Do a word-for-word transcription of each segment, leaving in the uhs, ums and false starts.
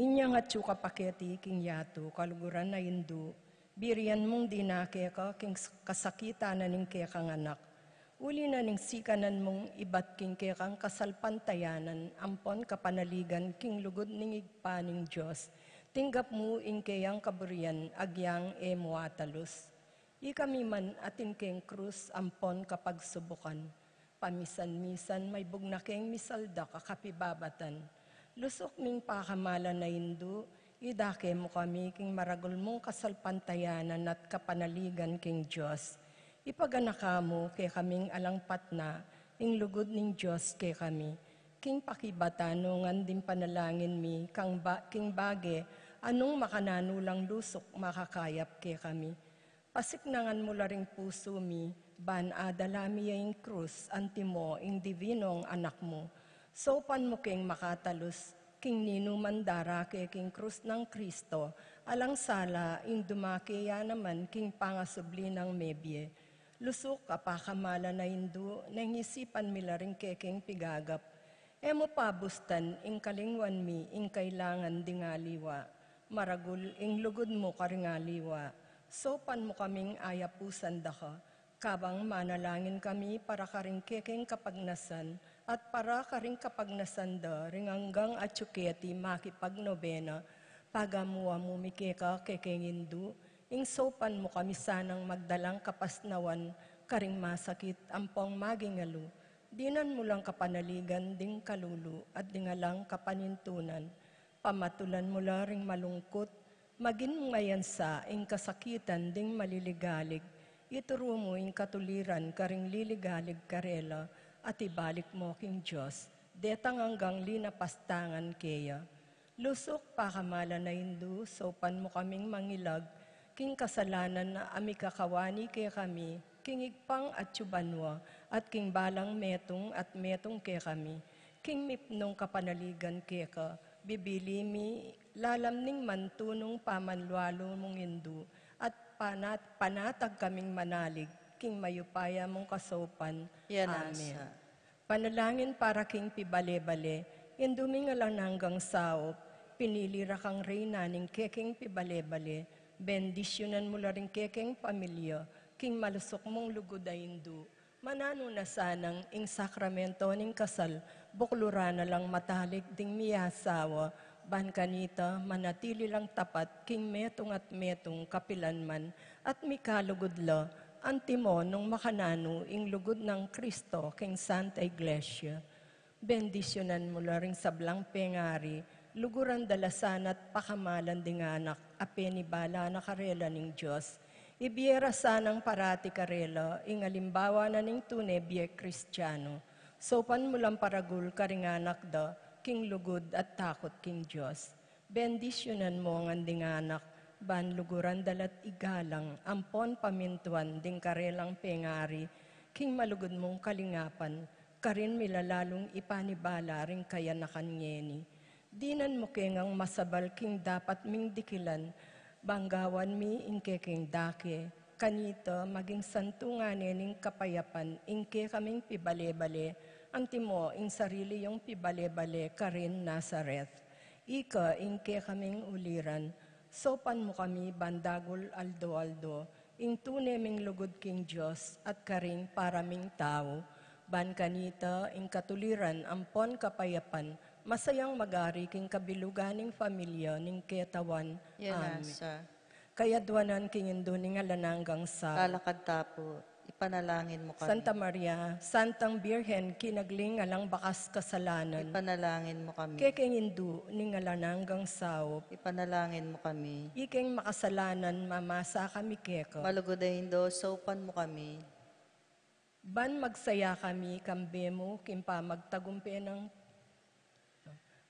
Inyang atyu ka pa keti king yatu, kaluguran a Indu, birian mung dina keka king kasakitan na ning kekang anak. Uli na ning sikanan mung ibat king kekang kasalpantayanan ampon kapanaligan king lugud ning Ibpa ning Dios, tinggap mu ing keyang kaburian agyang e mu atalus. Ikami man atin keng krus ampon kapagsubukan. Pamisan-misan maybug na keng misaldak a kapibabatan. Lusuk ming pakamalan a Indu, idake mu kami king maragul mung kasalpantayanan at kapanaligan king Dios. Ipaganaka mu kekaming alang patna ing lugud ning Dios kekami. King pakibatan ngan ding panalangin mi kang ba, king bage a nung makananu lang lusuk makakayap kekami. Pasiknangan mu la ring pusu mi, ban adala mi ya ing krus, antimo ing divinong anak mu. Saupan mu keng makatalus king ninuman darake king krus nang Kristo, alang sala ing dumake ya naman king pangasubli nang mebie. Lusuk a pakamalan a Indu, neng isipan mi la ring kekeng pigagap. E mu pabustan ing kalingwan mi ing kailangan ding aliwa. Maragul ing lugud mu karing aliwa. Saupan mu kaming ayapusan da ka. Kabang manalangin kami para karing kekeng kapagnasan at para karing kapagnasan da ring anggang atyu keti makipagnobena, pagamu-amu mi keka kekeng Indu, ing saupan mu kami sanang magdalang kapasnawan karing masakit ampong magingalu. Dinan mu lang kapanaligan ding kalulu at ding alang kapanintunan. Pamatulan mu la ring malungkut, maging mayansa ing kasakitan ding maliligalig, ituru mu ing katuliran karing liligalig karela, at ibalik mu king Dios, detang anggang linapastangan keya. Lusuk pakamalan a Indu, saupan mu kaming mangilag king kasalanan a mikakawani kekami, king Ibpang atyu banua, at king balang metung at metung kekami, king mipnung kapanaligan keka, bibili mi lalam ning mantunung pamanlualu mung Indu, at panat-, panatag kaming manalig king mayupaya mung kasaupan. Amen. Panalangin para king pibale-bale. Indu ming alang anggang saup, pinili ra kang reyna ning kekeng pibale-bale. Bendisyunan mu la ring kekeng pamilya king malusuk mung lugud a Indu. Mananu na sanang ing sakramento ning kasal, bukluran na lang matalik ding miyasawa, ban kanita manatili lang tapat king metung at metung kapilanman, at mikalugud la, antimo nung makananu ing lugud nang Kristo king Santa Iglesia. Bendisyunan mu la ring sablang pengari, luguran da la sana't pakamalan ding anak a penibala na karela ning Dios. Ibie ra sanang parati karela ing alimbawa na ning tune bie Kristiano. Saupan mu lang paragul karing anak da king lugud at takut king Dios. Bendisyunan mu ngan ding anak, ban luguran da la't igalang ampon pamintuan ding karelang pengari king malugud mung kalingapan, karin milalalung ipanibala ring kayanakan ngeni. Dinan mu ke ngang masabal king dapat ming dikilan, bang gawan mi ing kekeng dake, kanita maging santungan ne ning kapayapan ing kekaming pibale-bale, antimo ing sarili yung pibale-bale karin Nazaret. Ika ing kekaming uliran, saupan mu kami ban dagul aldo-aldo ing tune ming lugud king Dios at karing para ming tau, ban kanita ing katuliran ampon kapayapan, masayang magari king kabilugan ning familia ning ketawan. Amen. Kayaduanan king Indu ning alang anggang saup. Lalakad ta pu, ipanalangin mu kami. Santa Maria, Santang Birhen, kinagli ning alang bakas kasalanan. Ipanalangin mu kami. Kekeng Indu ning alang anggang saup. Ipanalangin mu kami. Ikeng makasalanan, mamasa kami keka. Malugud a Indu, saupan mu kami. Ban magsaya kami, kambe mu, king pamagtagumpe nang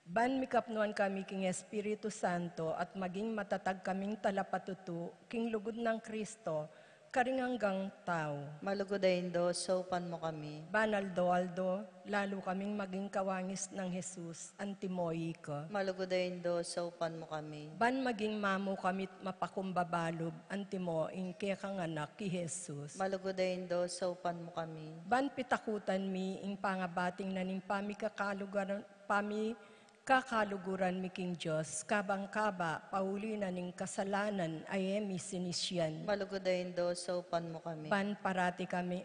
Ban mikapnuan kami king Espiritu Santo at maging matatag kaming talapatutu king lugud nang Kristo, karing anggang tau. Malugud a Indu, saupan mu kami. Ban aldo-aldo, lalu kaming maging kawangis nang Jesus, antimo ika. Malugud a Indu, saupan mu kami. Ban maging mamu kami't mapakumbaba lub, antimo ing kekang anak i Jesus. Malugud a Indu, saupan mu kami. Ban pitakutan mi ing pangabating na ning pamikakalugaran, pami- Kakaluguran mi king Dios, kabang-kaba, pauli na ning kasalanan a e mi sinisian. Malugud a Indu, saupan mu kami. Ban parati kami,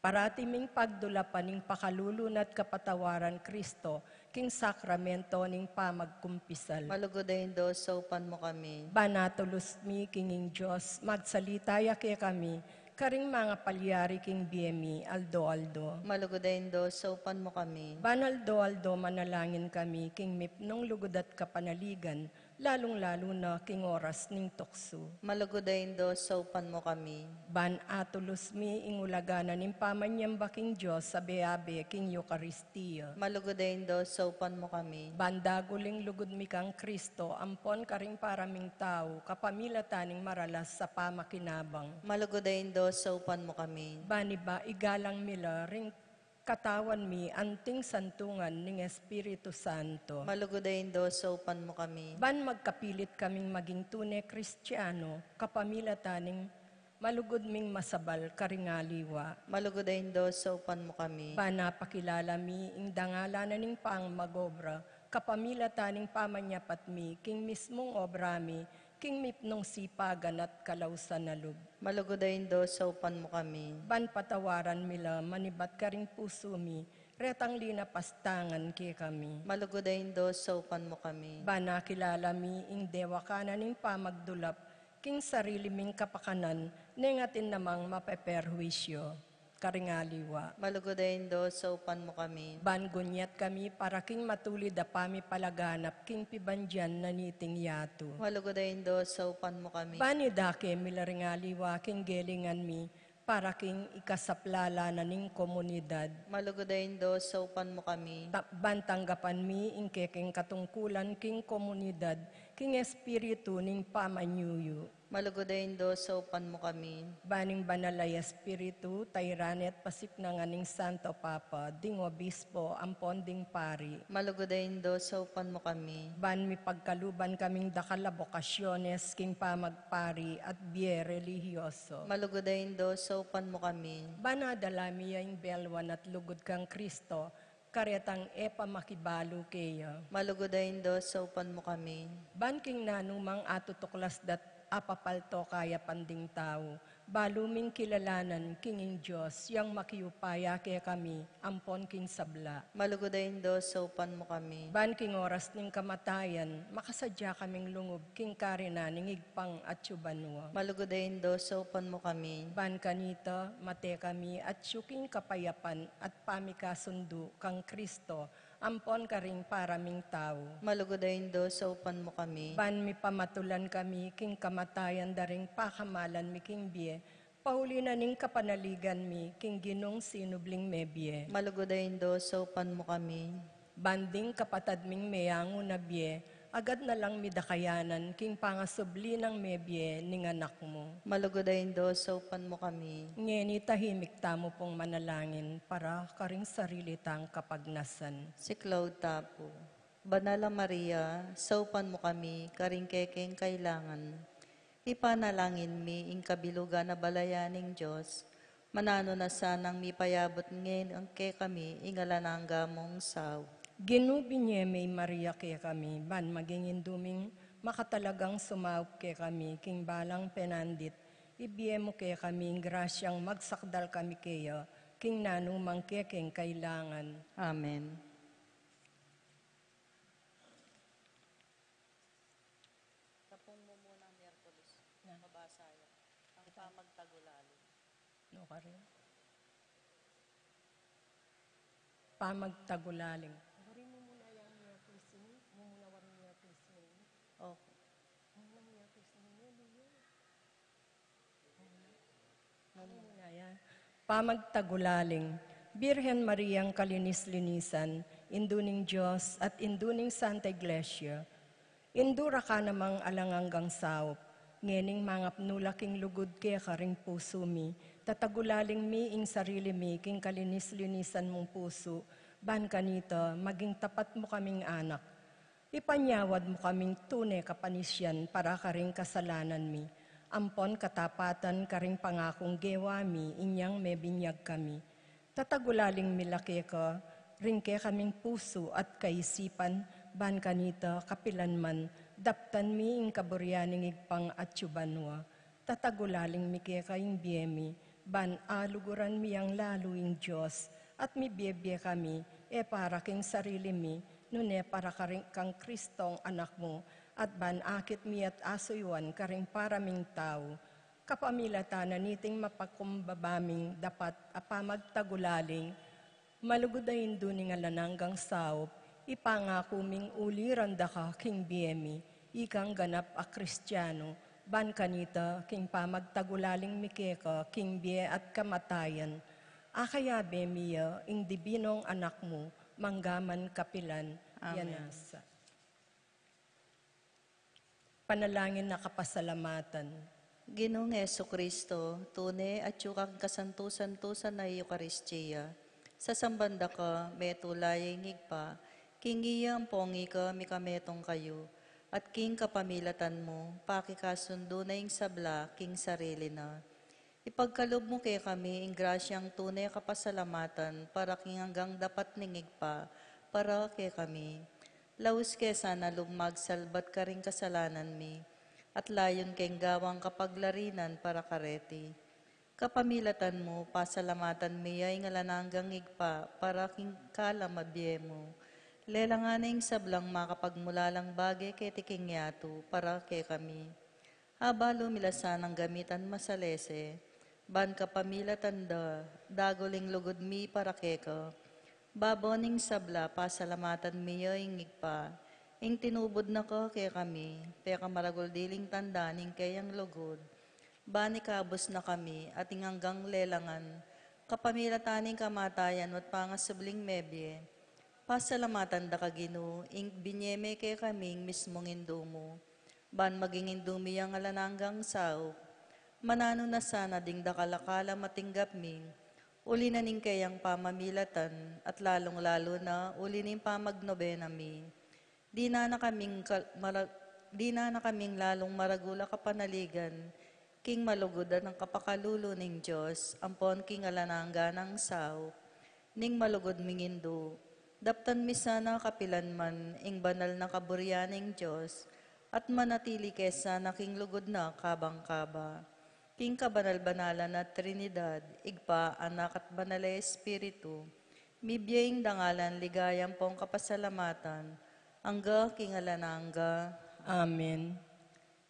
parati ming pagdulapan ing pakalulu na't kapatawaran Kristo, king sakramento ning pamagkumpisal. Malugud a Indu, saupan mu kami. Ban atulus mi king ing Dios, magsalita ya kekami, karing mangapalyari king bie mi, aldo-aldo. Malugud a Indu, saupan mu kami. Ban aldo-aldo manalangin kami, king mipnung lugud at kapanaligan, lalung-lalu na king oras ning tuksu. Malugud a Indu, saupan mu kami. Ban atulus mi ing ulaga na ning pamanyamba king Dios, abe-abe king Eukaristia. Malugud a Indu, saupan mu kami. Ban dagul ing lugud mi kang Kristo, ampon karing para ming tau, kapamilatan ning maralas a pamakinabang. Malugud a Indu, saupan mu kami. Ban iba, igalang mi la ring katawan mi anting santungan ning Espiritu Santo. Malugud a Indu, saupan mu kami. Ban magkapilit kaming maging tune Kristiano, kapamilatan ning malugud ming masabal karing aliwa. Malugud a Indu, saupan mu kami. Ban apakilala mi ing dangalan na ning pamagobra, kapamilatan ning pamanyapat mi, king mismung obra mi, king mipnung sipagan at kalausan a lub. Malugud a Indu, saupan mu kami. Ban patawaran mi la manibat karing pusu mi, retang linapastangan kekami. Malugud a Indu, saupan mu kami. Ban akilala mi ing dewakan na ning pamagdulap, king sarili ming kapakanan, neng atin namang mapeperhuisyo karing aliwa. Malugud a Indu, saupan mu kami. Ban gunyat kami para king matulid a pamipalaganap king pibandian na niting yatu. Malugud a Indu, saupan mu kami. Ban idake mi la ring aliwa king gelingan mi, para king ikasaplala na ning komunidad. Malugud a Indu, saupan mu kami. Ta-, ban tanggapan mi ing kekeng katungkulan king komunidad, king espiritu ning pamanyuyu. Malugud a Indu, saupan mu kami. Ban ing Banal a Espiritu, tairan at pasiknangan ning Santo Papa, ding obispo, ampon ding pari. Malugud a Indu, saupan mu kami. Ban mipagkaluban kaming dakal a bokasyones king pamagpari at bie relihiyoso. Malugud a Indu, saupan mu kami. Ban adala mi ya ing belwan at lugud kang Kristo, karetang e pa makibalu keya. Malugud a Indu, saupan mu kami. Ban king nanumang atutuklas da't apapalto kayapan ding tau, balu ming kilalanan king ing Dios, yang makiupaya kekami, ampon king sabla. Malugud a Indu, saupan mu kami. Ban king oras ning kamatayan, makasadya kaming lungub king karinan ning Ibpang atsu banua. Malugud a Indu, saupan mu kami. Ban kanita, mate kami atsu king kapayapan at pamikasundu kang Kristo, ampon karing para ming tau. Malugud a Indu, saupan mu kami. Ban mipamatulan kami king kamatayan da ring pakamalan mi king bie, pauli na ning kapanaligan mi king Ginung sinubling mebie. Malugud a Indu, saupan mu kami. Ban ding kapatad ming meyangu na bie, agad na lang mi dakayanan king pangasubli nang mebie ning Anak mu. Malugud a Indu, saupan mu kami. Ngeni tahimik tamu pung manalangin para karing sarili tang kapagnasan. Siklaud ta pu. Banal a Maria, saupan mu kami karing kekeng kailangan. Ipanalangin mi ing kabilugan a balayan ning Dios, mananu na sanang mipayabut ngeni kekami ing alang angga mung saup. Ginu, binie me i Maria kekami, ban maging indu ming makatalagang sumaup kekami king balang penandit, ibie mu kekami ing grasyang magsakdal kami keya king nanumang kekeng kailangan. Amen. Tapung mu munang Miyerkules. Na. Mabasa ya. Ang pamagtagulaling. No, karin. Pamagtagulaling. Waring mumuna yang Miyerkules ini, mumuna waring Miyerkules ini. Okay. Munang Miyerkules ini, Leo. Pamagtagulaling. Birhen Mariang kalinis-linisan, Indu ning Dios at Indu ning Santa Iglesia, Indu ra ka namang alang anggang saup, ngening mangapnu la king lugud keka ring pusu mi, tatagulaling mi ing sarili mi king kalinis-linisan mung pusu, ban kanita maging tapat mu kaming anak. Ipanyawad mu kaming tune kapanisian para karing kasalanan mi, ampon katapatan karing pangakung gewa mi inyang mebinyag kami. Tatagulaling mi la keka ring kekaming pusu at kaisipan, Ban kanita, kapilan man, daptan mi ing kaburian ning Ibpang atsu banua. Tatagulaling mi keka ing bie mi, ban aluguran mi yang lalu ing Dios, at mibie-bie kami, e para king sarili mi, nune para karing kang Kristong Anak mu, at ban akit mi at asuyuan karing para ming tau. Kapamilatan na niting mapakumbaba ming dapat a pamagtagulaling, malugud a Indu ning alang anggang saup, ipangaku ming uliran daka king bie mi, ikang ganap a Kristiano, ban kanita king pamagtagulaling mi keka king bie at kamatayan, akayabe mi ya ing dibinong Anak mu, mangga man kapilan. Amen. Yanasa. Panalangin na kapasalamatan. Ginung Jesucristo, tune atsu ka king kasantu-santusan a Eukaristia, sasamban da ka, metula ya ing Ibpa, king iya ampong ika mikametung kayu, at king kapamilatan mu, pakikasundu na ing sabla king sarili na. Ipagkalub mu kekami ing grasyang tune kapasalamatan para king anggang dapat ning Ibpa, para kekami. Laus ke sana lub magsalbat karing kasalanan mi, at layun keng gawang kapaglarinan para kareti. Kapamilatan mu, pasalamatan mi ya ing alang anggang Ibpa, para king kalam a bie mu. Lelangan na ing sablang makapagmulalang bage keti king yatu, para kekami. Abalu mi la sanang gamitan masalese, ban kapamilatan da, dagul ing lugud mi para keka. Babo ning sabla, pasalamatan mi ya ing Ibpa, ing tinubud na ka kekami, pekamaragul diling tanda ning keyang lugud. Ban ikabus na kami, at ing anggang lelangan, kapamilatan ning kamatayan at pangasubling mebie. Pasalamatan da ka, Ginu, ing binie me kekami ing mismung Indu mu. Ban maging Indu mi yang alang anggang saup. Mananu na sana ding dakal a kalam a tinggap mi, uli na ning keyang pamamilatan, at lalung-lalu na uli ning pamagnobena mi. Dinan na kaming kal-, mara-, dinan na kaming lalung maragul a kapanaligan, king malugud a kapakalulu ning Dios, ampon king alang angga nang saup. Ning malugud ming Indu, daptan mi sana kapilan man ing banal na kaburian ning Dios, at manatili ke sana king lugud na kabang-kaba. King kabanal-banalan a Trinidad, Ibpa, Anak, at Banal a Espiritu, mibie ing dangalan, ligaya ampong kapasalamatan, angga king alang angga. Amen.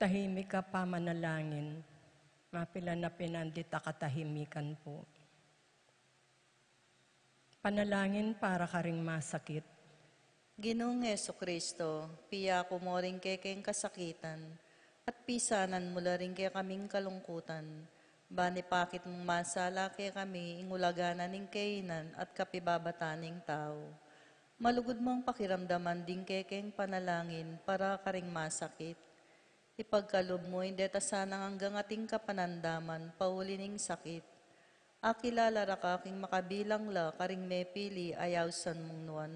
Tahimik a pamanalangin. Mapilan a pinandit a katahimikan pu. Panalangin para karing masakit. Ginung Jesucristo, piyaku mu ring kekeng kasakitan, at pisanan mu la ring kekaming kalungkutan, ban ipakit mung masala kekami ing ulaga na ning kainan at kapibabatan ning tau. Malugud mung pakiramdaman ding kekeng panalangin para karing masakit. Ipagkalub mu ing deta sanang anggang ating kapanandaman pauli ning sakit. Akilala ra ka king makabilang la karing mepili a yausan mung nuan.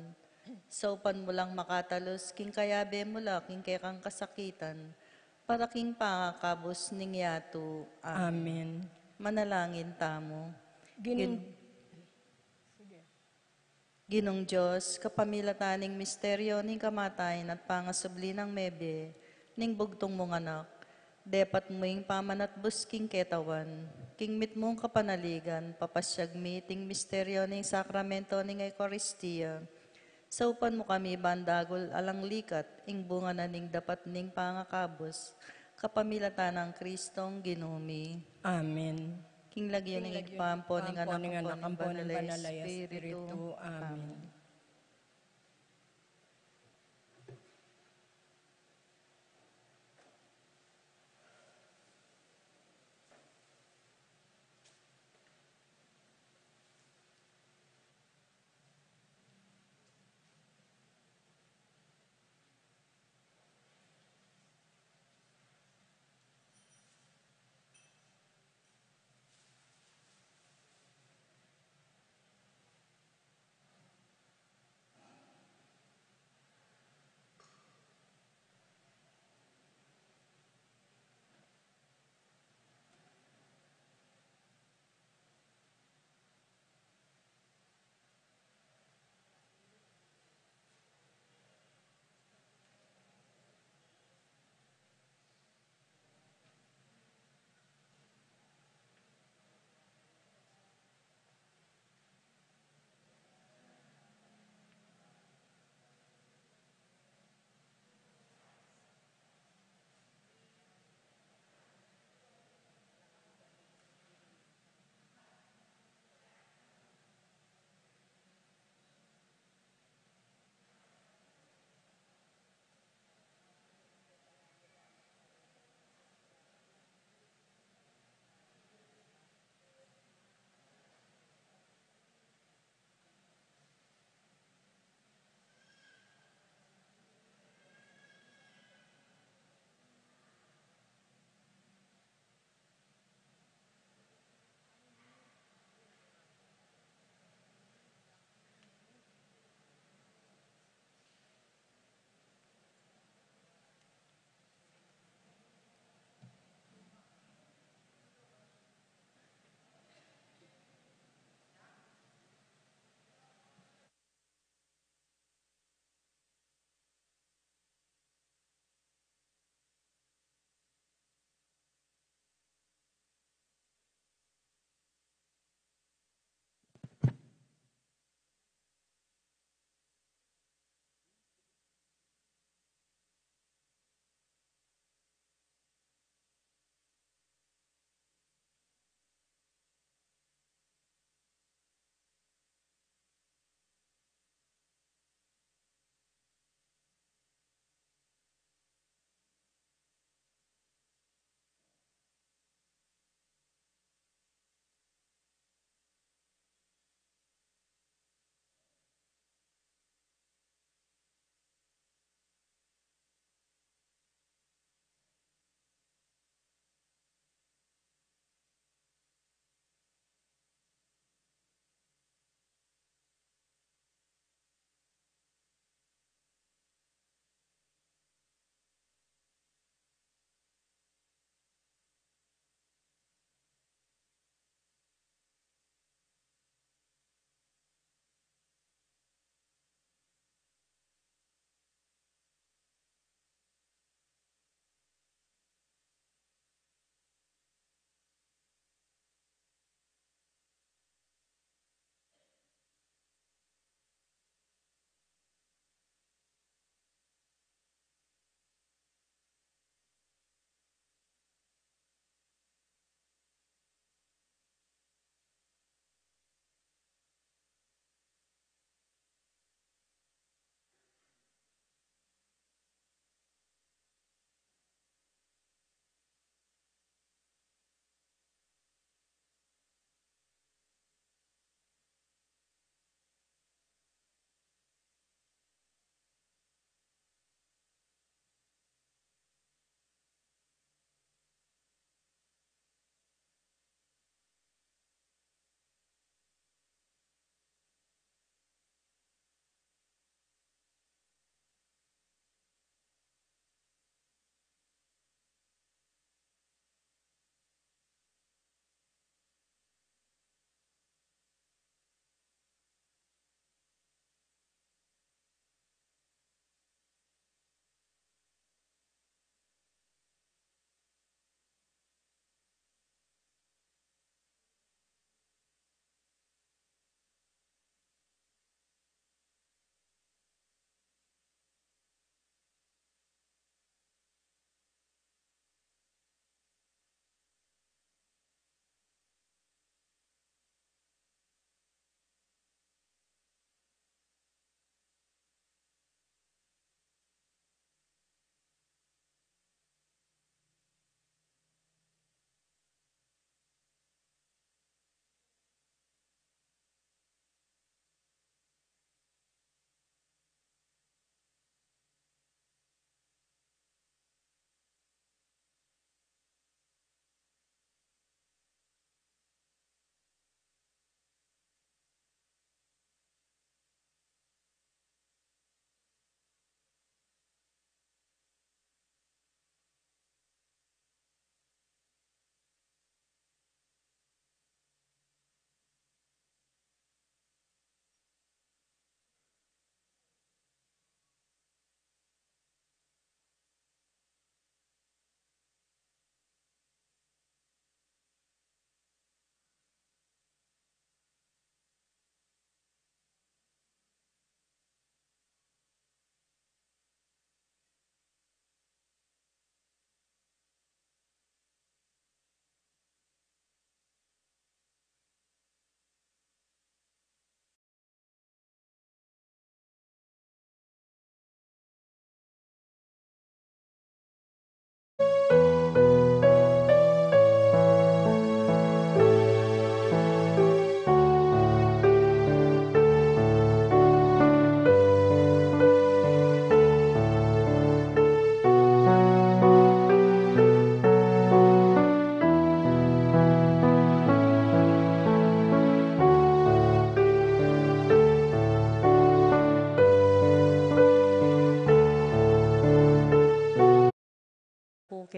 Saupan mu lang makatalus king kayabe mu la king kekang kasakitan, para king pangakabus ning yatu. Amen. Amen. Manalangin tamu. Gin- Gin- Sige. Ginung Dios, kapamilatan ning misteryo ning kamatayan at pangasubli nang mebie ning bugtung mung Anak, depat mu ing pamanatbus king ketawan, king mitmung kapanaligan, papasyag mi iting misteryo ning sakramento ning Eukaristia. Saupan mu kami ban dagul alang likat ing bunga na ning dapat ning pangakabus, kapamilatan nang Kristong Ginu mi. Amen. King lagyu ning Ibpa, ampo ning Anak, ampo ning Banal a Espiritu. Amen.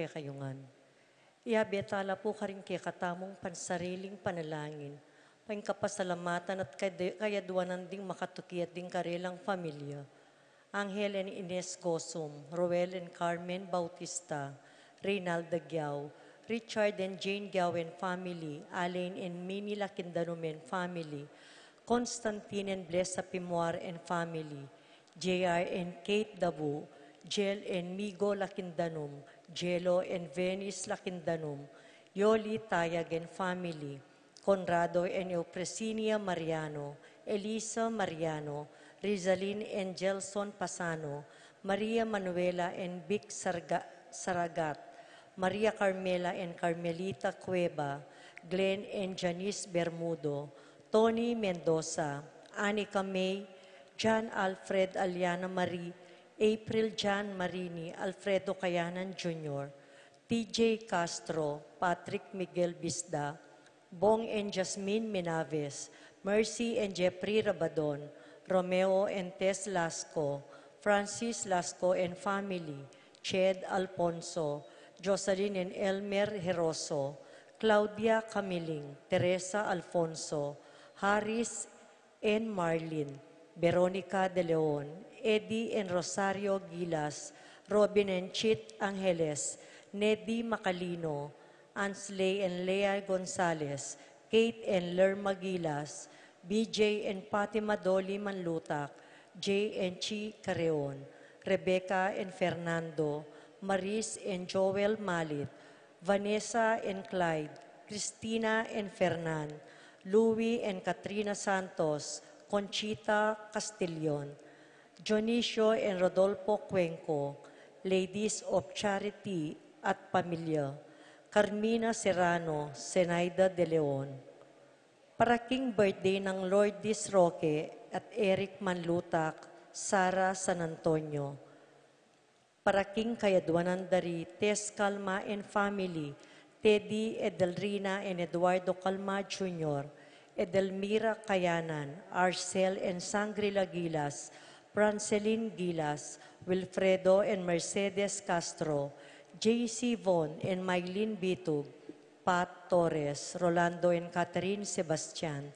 kekayu ngan. Iyabe tala pu karing kekatamung pansariling panalangin, pangkapasalamatan at kay-, kayadwanan ding makatuki at ding karelang familia. Angel and Ines Gosum, Roel and Carmen Bautista, Reynalda Giao, Richard and Jane Giao and family, Alain and Mini Lakindanum and family, Constantine and Blesa Pimuar and family, J R and Kate Dabu, Jel and Migo Lakindanum, Jelo and Venice Lakindanum, Yoli Tayag and family, Conrado and Eufresinia Mariano, Elisa Mariano, Rizalin and Gelson Pasano, Maria Manuela and Vic Sarga-, Saragat, Maria Carmela and Carmelita Cueva, Glenn and Janice Bermudo, Tony Mendoza, Anika May, John Alfred Aliana Marie, April John Marini, Alfredo Kayanan Junior, T J Castro, Patrick Miguel Bisda, Bong and Jasmine Minaves, Mercy and Jeffrey Rabadon, Romeo and Tess Lasco, Francis Lasco and family, Ched Alfonso, Jocelyn and Elmer Heroso, Claudia Camiling, Teresa Alfonso, Harris and Marlin, Veronica De Leon, Eddie and Rosario Gilas, Robin and Chit Angeles, Neddy Macalino, Ansley and Lea Gonzalez, Kate and Lerma Gilas, B J and Fatima Dolly Manlutak, Jay and Chi Carreon, Rebecca and Fernando, Maris and Joel Malit, Vanessa and Clyde, Christina and Fernan, Louie and Katrina Santos, Conchita Castillon, Dionisio and Rodolfo Cuenco, Ladies of Charity at Pamilya, Carmina Serrano, Zenaida De Leon. Para king birthday nang Lourdes Roque at Eric Manlutak, Sara San Antonio. Para king kayadwanan da ri Tess Calma and family, Teddy, Edelrina and Eduardo Calma Junior, Edelmira Kayanan, Arcel and Sangrila Gilas, Francelin Gilas, Wilfredo and Mercedes Castro, J C Von and Mylene Bitug, Pat Torres, Rolando and Catherine Sebastian,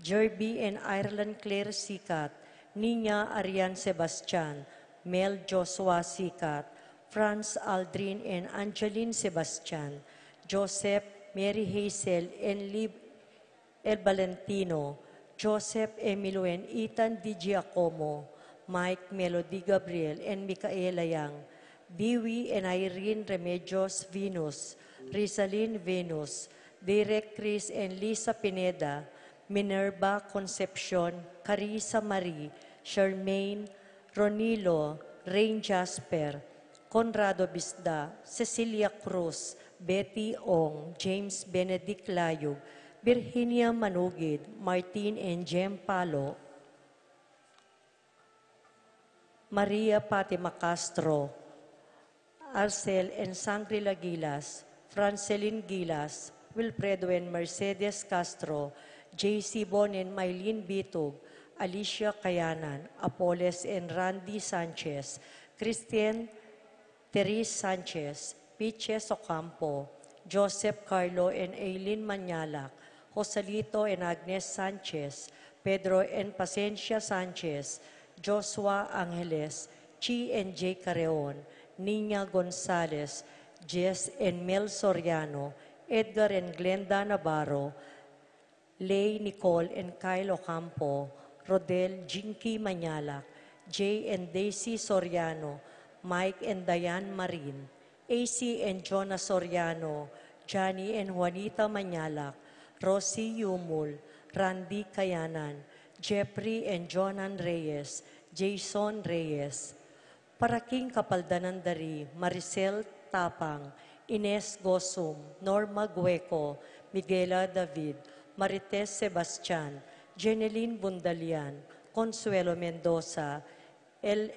Jerby and Ireland Claire Sikat, Nina Arian Sebastian, Mel Joshua Sikat, Franz Aldrin and Angeline Sebastian, Joseph, Mary Hazel and Lib-, El Valentino, Joseph Emilio and Ethan Di Giacomo, Mike Melody Gabriel and Micaela Yang, Dewey and Irene Remedios Venus, Rizalin Venus, Derek Chris and Lisa Pineda, Minerva Concepcion, Carissa Marie, Charmaine, Ronilo, Rain Jasper, Conrado Bisda, Cecilia Cruz, Betty Ong, James Benedict Layug, Virginia Manugid, Martin and Jem Palo, Maria Fatima Castro, Arcel and Sangrila Gilas, Francelin Gilas, Wilfredo and Mercedes Castro, J C Bon and Mylene Bitug, Alicia Kayanan, Apoles and Randy Sanchez, Christian Therese Sanchez, Piches Ocampo, Joseph Carlo and Aileen Mañalac, Joselito and Agnes Sanchez, Pedro and Pacencia Sanchez, Joshua Angeles, Chi and Jay Carreon, Nina Gonzalez, Jess and Mel Soriano, Edgar and Glenda Navarro, Lay Nicole and Kyle Ocampo, Rodel Jinky Mañalac, Jay and Daisy Soriano, Mike and Diane Marin, A C and Jonah Soriano, Johnny and Juanita Mañalac, Rosie Yumul, Randy Kayanan, Jeffrey and Jonan Reyes, Jason Reyes. Para king kapaldanan da ri Maricel Tapang, Ines Gosum, Norma Gueco, Miguela David, Marites Sebastian, Jeneline Bundalian, Consuelo Mendoza, El-,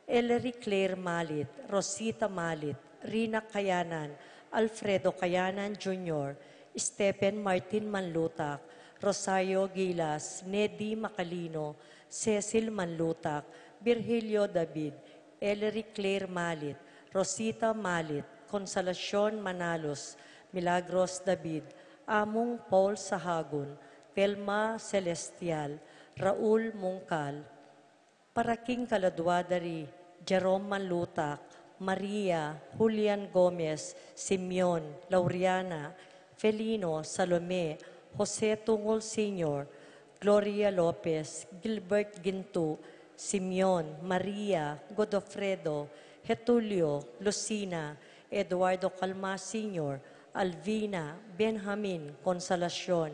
Ellery Claire Malit, Rosita Malit, Rina Kayanan, Alfredo Kayanan Junior, Stephen Martin Manlutak, Rosario Gilas, Neddy Macalino, Cecil Manlutak, Virgilio David, Ellery Claire Malit, Rosita Malit, Consolacion Manalus, Milagros David, Among Paul Sahagun, Telma Celestial, Raul Mungkal, para king kaladua da ri Jerome Manlutak, Maria, Julian Gomez, Simeon, Lauriana, Felino, Salome, Jose Tungol Senior, Gloria Lopez, Gilbert Gintu, Simeon, Maria, Godofredo, Getulio, Lucina, Eduardo Calma Senior, Alvina, Benjamin, Consolacion,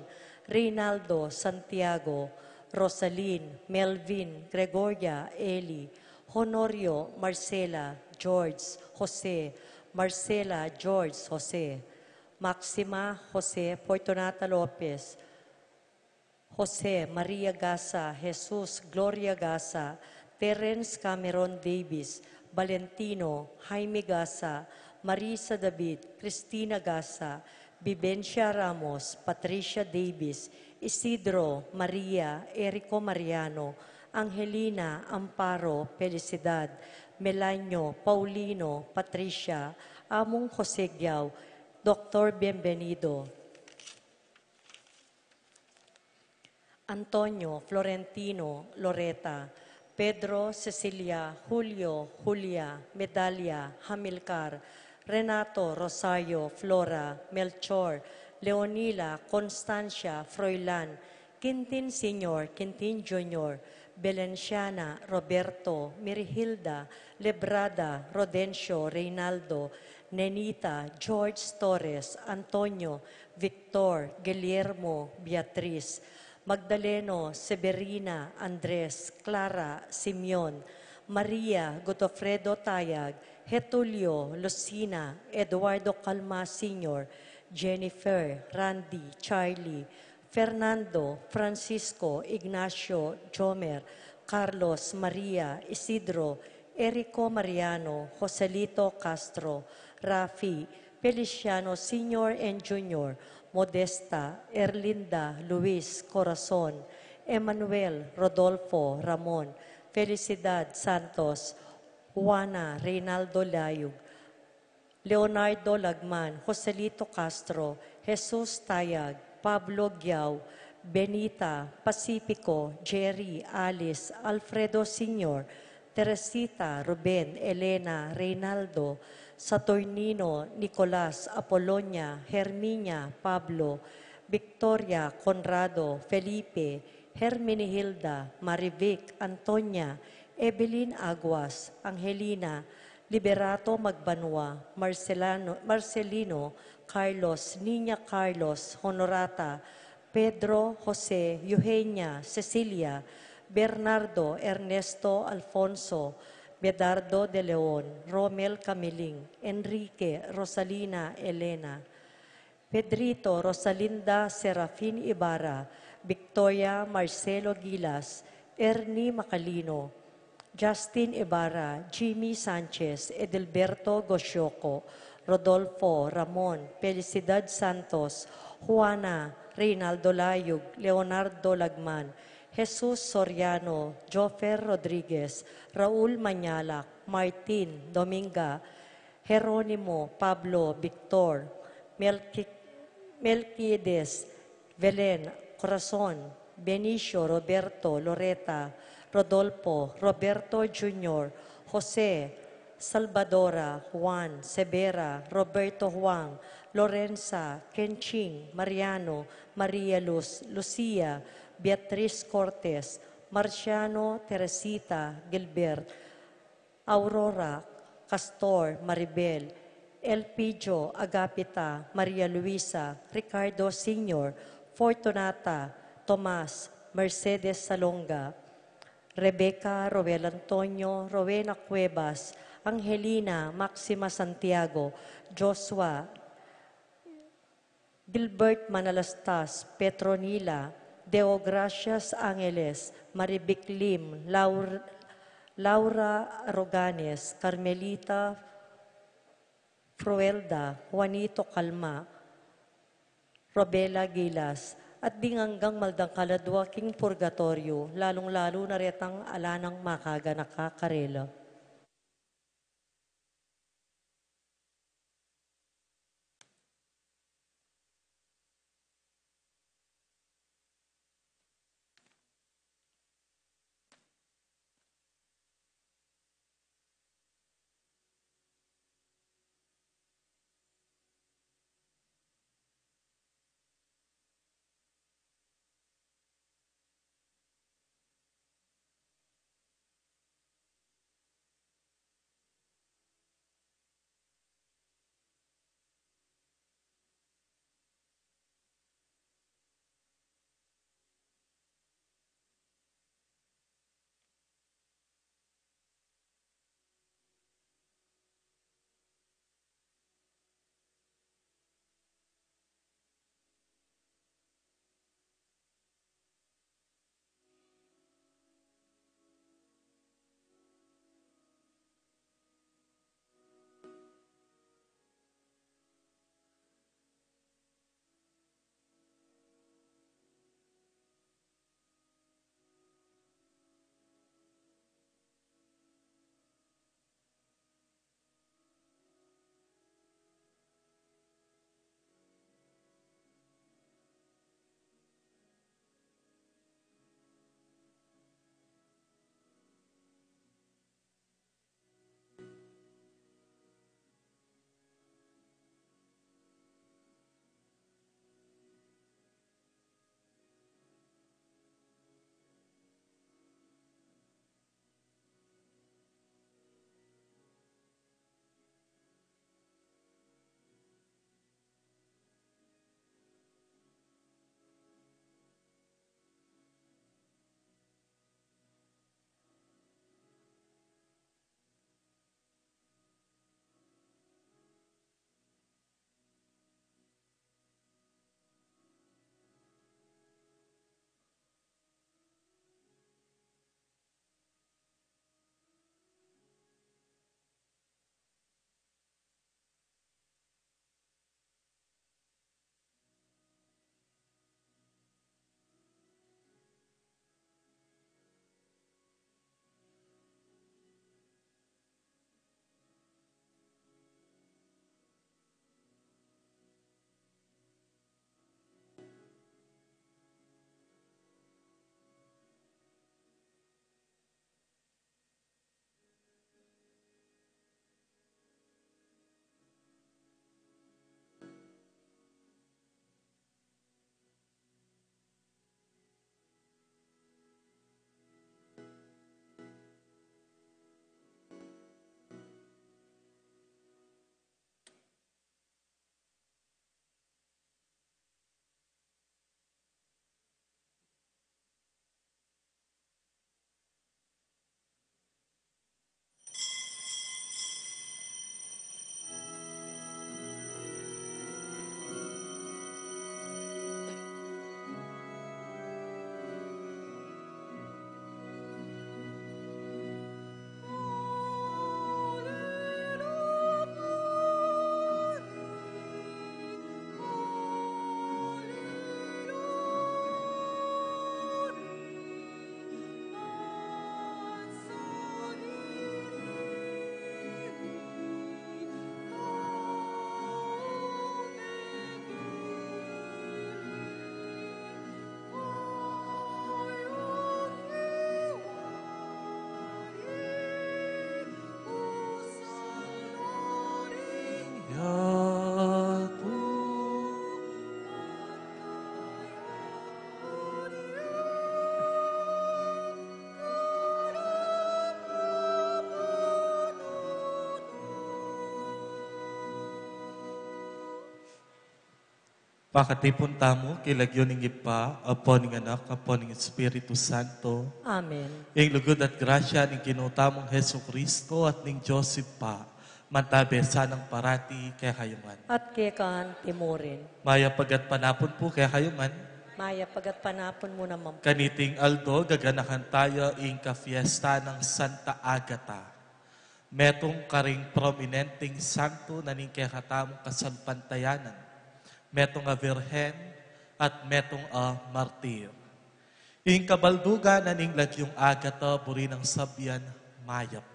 Reynaldo, Santiago, Rosalyn, Melvin, Gregoria, Eli, Honorio, Marcela, George, Jose, Marcela, George, Jose, Maxima, Jose, Fortunata Lopez, Jose, Maria Gasa, Jesus, Gloria Gasa, Terence Cameron Davis, Valentino, Jaime Gasa, Marisa David, Cristina Gasa, Vivencia Ramos, Patricia Davis, Isidro, Maria, Erico Mariano, Angelina, Amparo, Felicidad, Melanio, Paulino, Patricia, Among Jose Giao, Doktor Bienvenido, Antonio, Florentino, Loreta, Pedro, Cecilia, Julio, Julia, Medalia, Hamilcar, Renato, Rosario, Flora, Melchor, Leonila, Constancia, Froilan, Quintin Senior, Quintin Junior, Belenciana, Roberto, Mirihilda, Lebrada, Rodencio, Reynaldo, Nenita, George Torres, Antonio, Victor, Guillermo, Beatriz, Magdaleno, Severina, Andres, Clara, Simeon, Maria, Godofredo Tayag, Getulio, Lucina, Eduardo Calma Senior, Jennifer, Randy, Charlie, Fernando, Francisco, Ignacio, Jomer, Carlos, Maria, Isidro, Erico Mariano, Joselito Castro, Rafi, Feliciano Senior and Junior, Modesta, Erlinda, Luis, Corazon, Emmanuel, Rodolfo, Ramon, Felicidad, Santos, Juana, Reynaldo Layug, Leonardo Lagman, Joselito Castro, Jesus Tayag, Pablo Giao, Benita, Pacifico, Jerry, Alice, Alfredo Senior, Teresita, Ruben, Elena, Reynaldo, Saturnino, Nicolas, Apolonia, Herminia, Pablo, Victoria, Conrado, Felipe, Herminihilda, Marivic, Antonia, Evelyn Aguas, Angelina, Liberato Magbanua, Marcelano, Marcelino, Carlos, Niña Carlos, Honorata, Pedro, Jose, Eugenia, Cecilia, Bernardo, Ernesto, Alfonso, Medardo de Leon, Romel Camiling, Enrique, Rosalina, Elena, Pedrito, Rosalinda, Serafin Ibarra, Victoria, Marcelo Gilas, Ernie Macalino, Justin Ibarra, Jimmy Sanchez, Edilberto Gosioco, Rodolfo, Ramon, Felicidad Santos, Juana, Reynaldo Layug, Leonardo Lagman, Jesus Soriano, Jofer Rodriguez, Raul Mañalac, Martin, Dominga, Jeronimo, Pablo, Victor, Melqui-, Melquiades, Belen, Corazon, Benicio, Roberto, Loreta, Rodolfo, Roberto Junior, Jose, Salvadora, Juan, Severa, Roberto Juan, Lorenza, Kenching, Mariano, Maria Luz, Lucia, Beatriz Cortes, Marciano, Teresita, Gilbert, Aurora, Castor, Maribel, Elpidio, Agapita, Maria Luisa, Ricardo Senior, Fortunata, Tomas, Mercedes Salonga, Rebecca, Roel Antonio, Rowena Cuevas, Angelina, Maxima Santiago, Joshua, Gilbert Manalastas, Petronila, Deogracias Angeles, Marivic Lim, Laur-, Laura Roganes, Carmelita Fruelda, Juanito Calma, Robela Gilas, at ding anggang maldang kaladua king purgatoryo, lalung-lalu na retang ala nang makaganaka karela. Pakatipun tamu king lagyu ning Ibpa, Apo, ning Anak, Apo, ning Espiritu Santo. Amen. Ing lugud at grasya ning Ginu tamung Jesucristo at ning Dios Ibpa, mantabe sanang parati kekayu ngan. At keka anti mu rin. Mayap a gatpanapun pu kekayu ngan. Mayap a gatpanapun mu naman pu. Kaniting aldo, gaganakan taya ing kapiesta nang Santa Agata. Metung karing prominenteng santo na ning kekatamung kasalpantayanan, metung a birhen, at metung a martir. Ing kabaldugan na ning lagyung Agata buri nang sabian mayap.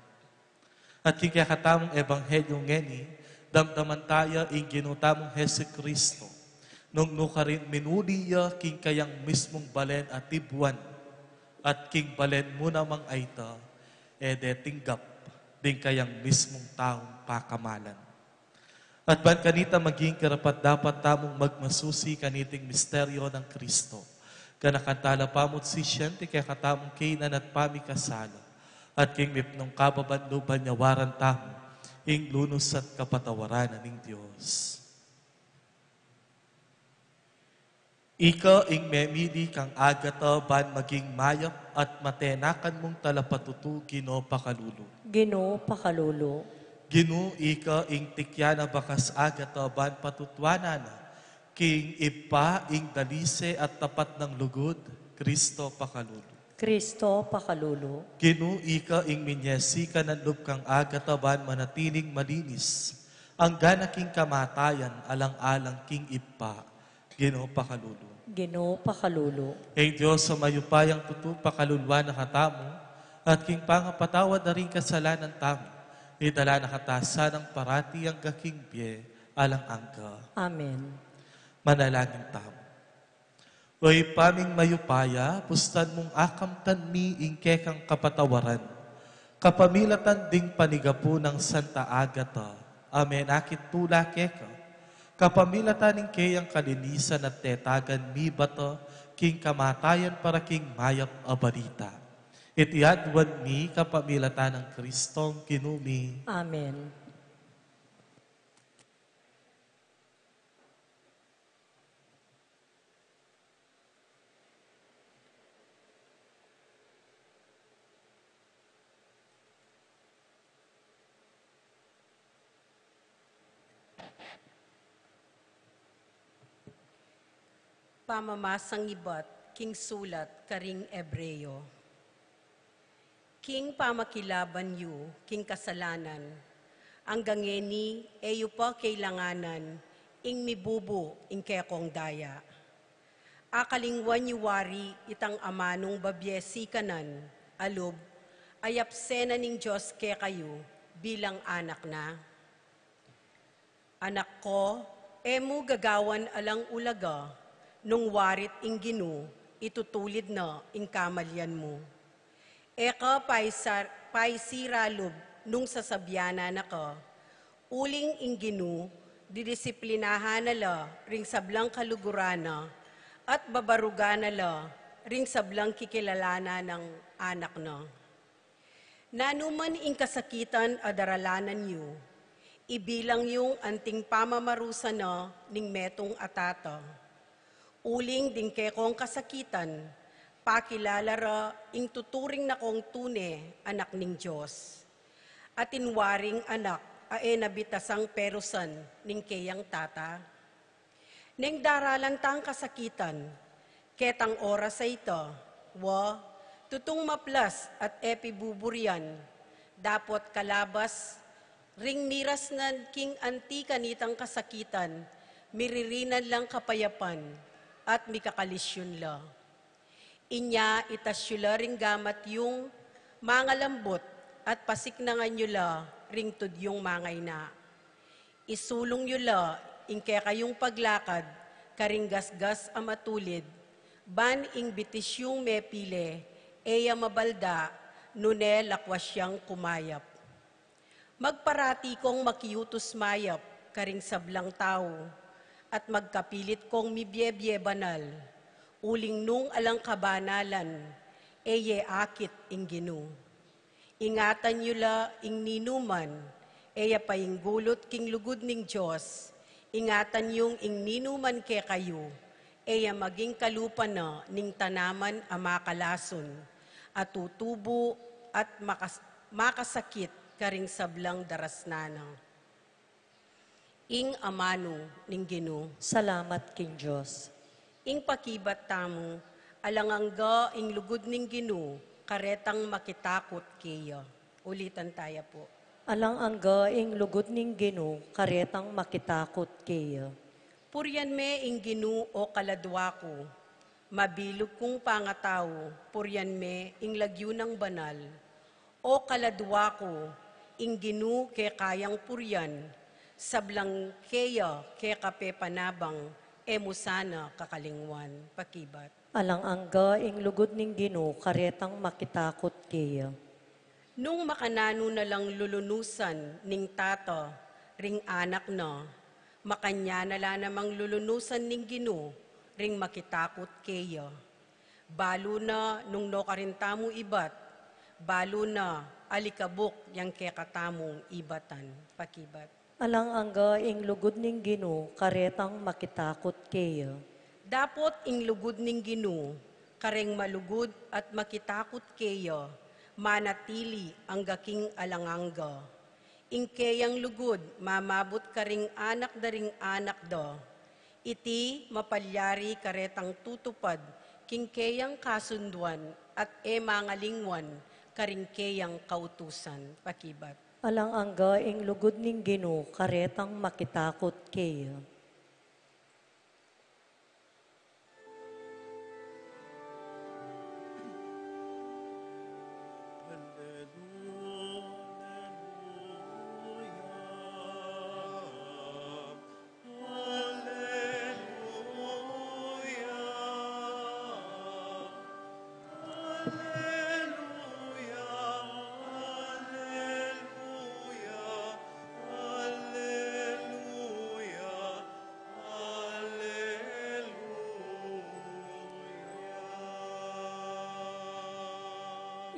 At king kekatamung ebanghelyu ngeni, damdaman taya ing Ginu tamung Jesucristo, nung nukarin minuli ya king kayang mismung balen a tibuan, at king balen mu namang ayta, e de tinggap ding kayang mismung taung pakamalan. At ban kanita maging karapat-dapat tamung magmasusi kaniting misteryo nang Kristo, ganakan tala pamu't sisian ti kekatamung kainan at pamikasala, at king mipnung kababan lub banyawaran tamu ing lunus at kapatawaran na ning Dios. Ika ing memili kang Agata ban maging mayap at matenakan mung talapatutu, Ginu pakalulu. Ginu pakalulu. Ginu, ika ing tikyan a bakas Agata ban patutuanan na king Ibpa ing dalise at tapat nang lugud, Kristo pakalulu. Kristo pakalulu. Ginu, ika ing minyesi kanan lub kang Agata ban manatiling malinis angga na king kamatayan alang-alang king Ibpa, Ginu pakalulu. Ginu pakalulu. Ing Dios a mayupayang tutu pakaluluan na katamu, at king pangapatawad na ring kasalanan tamu, idala na kata sanang parati angga king bie alang angga. Amen. Manalangin tamu. O Ibpa ming mayupaya, pustan mung akamtan mi ing kekang kapatawaran kapamilatan ding panigapu nang Santa Agata a menakit tula keka, kapamilatan ning keyang kalinisan at tetagan mibata king kamatayan para king mayap a balita. Iti aduan mi kapamilatan nang Kristong Ginu mi. Amen. Pamamasang ibat king sulat karing Ebreo. King pamakilaban yu king kasalanan, angga ngeni e yu pa kailanganan ing mibubu ing kekong daya. Akalingwan yu wari itang amanung babie sikanan a lub a yapse na ning Dios kekayu bilang anak na. Anak ko, e mu gagawan alang ulaga, nung wari't ing Ginu itutulid na ing kamalian mu. E ka paisar-, paisira lub nung sasabianan na ka, uling ing Ginu didisiplinahan na la ring sablang kaluguran na, at babarugan na la ring sablang kikilalanan nang anak na. Nanu man ing kasakitan a daralanan yu, ibilang yung anting pamamarusa na ning metung a tata. Uling ding kekong kasakitan, pakilala ra ing tuturing na kong tune anak ning Dios. Atin waring anak a e na bitasang perusan ning keyang tata. Neng daralan tang kasakitan, ketang oras a ita, wa, tutung maplas at e pibuburian, dapot kalabas ring miras na king anti kanitang kasakitan, miririnan lang kapayapan at mikakalisyun la. Inya itas yu la ring gamat yung mangalambut at pasiknangan yu la ring tud yung mangaina. Isulung yu la ing kekayung paglakad karing gasgas a matulid, ban ing bitis yung mepile, e ya mabalda, nune lakwas yang kumayap. Magparati kong makiutus mayap karing sablang tau, at magkapilit kong mibie-bie banal, uling nung alang kabanalan, e ye akit ing Ginu. Ingatan yu la ing ninuman e ya painggulut king lugud ning Dios, Ingatan yung ing ninuman kekayu, e ya maging kalupa na ning tanaman a makalasun, a tutubu at makas-, makasakit karing sablang darasnan na. Ing amanu ning Ginu. Salamat king Dios. Ing pakibat tamu, alang angga ing lugud ning Ginu, karetang makitakut keya. Ulitan taya pu. Alang angga ing lugud ning Ginu, karetang makitakut keya. Purian me ing Ginu, o kaladua ku, mabilug kung pangatau, purian me ing lagyu nang banal. O kaladua ku, ing Ginu keka yang purian, sablang keya keka pepanabang, e mu sana kakalingwan. Pakibat. Alang angga ing lugud ning Ginu, karetang makitakut keya. Nung makananu na lang lulunusan ning tata ring anak na, makanyan na la namang lulunusan ning Ginu ring makitakut keya. Balu na nung nukarin tamu ibat, balu na alikabuk yang kekatamung ibatan. Pakibat. Alang angga ing lugud ning Ginu, karetang makitakut keya. Dapot ing lugud ning Ginu, kareng malugud at makitakut keya, manatili angga king alang angga. Ing keyang lugud mamabut karing anak da ring anak da. Iti mapalyari karetang tutupad king keyang kasunduan at e mangalingwan karing keyang kautusan. Pakibat. Alang angga ing lugud ning Ginu, karetang makitakut keya.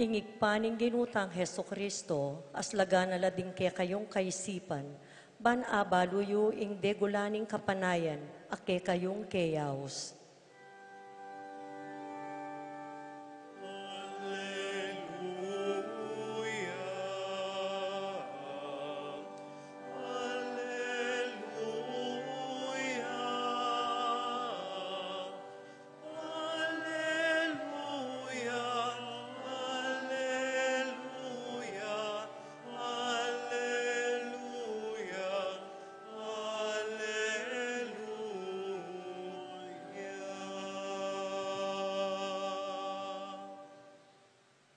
Ing Ibpa ning Ginu tang Jesucristo, aslagan na la ding kekayung kaisipan, ban abalu yu ing degulan ning kapanayan a kekayung keyaus.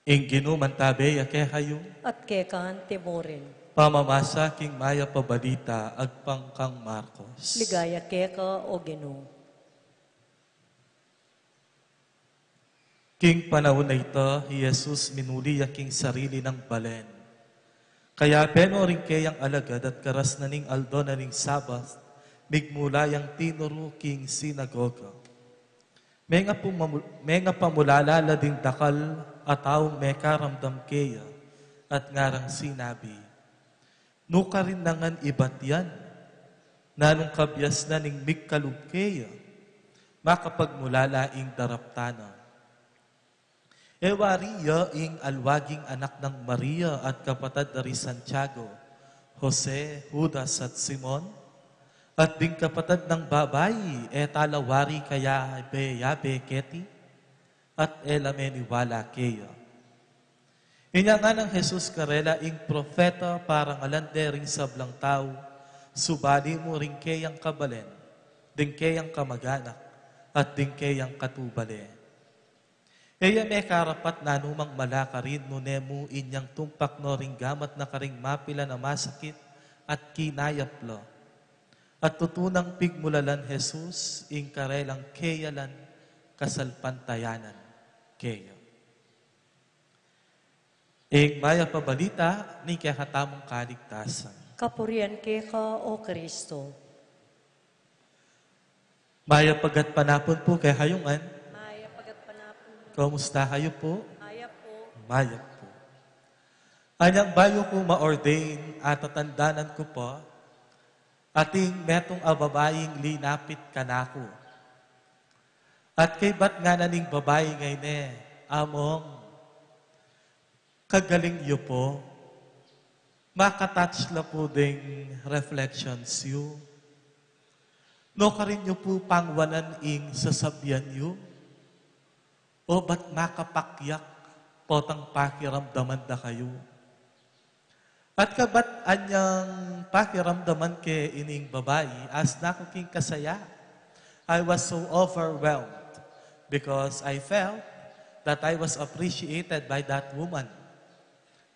Ing Ginu mantabe ya kekayu. At keka antimurin. Pamamasa king Mayap a Balita agpang kang Marcos. Ligaya keka, o Ginu. King panaun a ita, i Jesus minuli ya king sarili nang balen. Kayabe no ring keyang alagad at karas na ning aldo na ning Sabat, migmula yang tinuru king sinagoga. Menga pamu-, menga pamulala la ding dakal a taung mekaramdam keya, at ngarang sinabi, "Nukarin na ngan ibat yan? Nanung kabiasnan ning migkalub keya? Makapagmulala ing daraptan na." E wari ya ing alwaging anak nang Maria at kapatad da ri Santiago, Jose, Judas, at Simon? At ding kapatad nang babai, e tala wari kayabe-yabe keti? At e la meniwala keya. Inya nganang Jesus karela, ing propeta parangalan de ring sablang tau, subali mu ring keyang kabalen, ding keyang kamaganak, at ding keyang katubale. E ya mekarapat nanumang mala karin nune mu inyang tumpak no ring gamat na karing mapilan a masakit at kinayap la. At tutu nang pigmulalan Jesus ing karelang keya lan kasalpantayanan keya. Ing Mayap a Balita ning kekatamung kaligtasan. Kapurian keka, o Kristo. Mayap a gatpanapun pu kekayu ngan. Mayap a gatpanapun. Kumusta kayu pu? Mayap pu. Mayap pu. Anyang bayu ku ma-ordain, atatandanan ku pa, Ating metung a babaing linapit kanaku. At kaybat ngana ning babai ngeni, Among, kagaling yu pu. Makatouch la pu ding reflections yu. Nukarin yu pu pangwanan ing sasabian yu. O ba't makapakyak potang pakiramdaman da kayu? At kabat anyang pakiramdaman ke ining babai, as naku king kasaya, I was so overwhelmed because I felt that I was appreciated by that woman.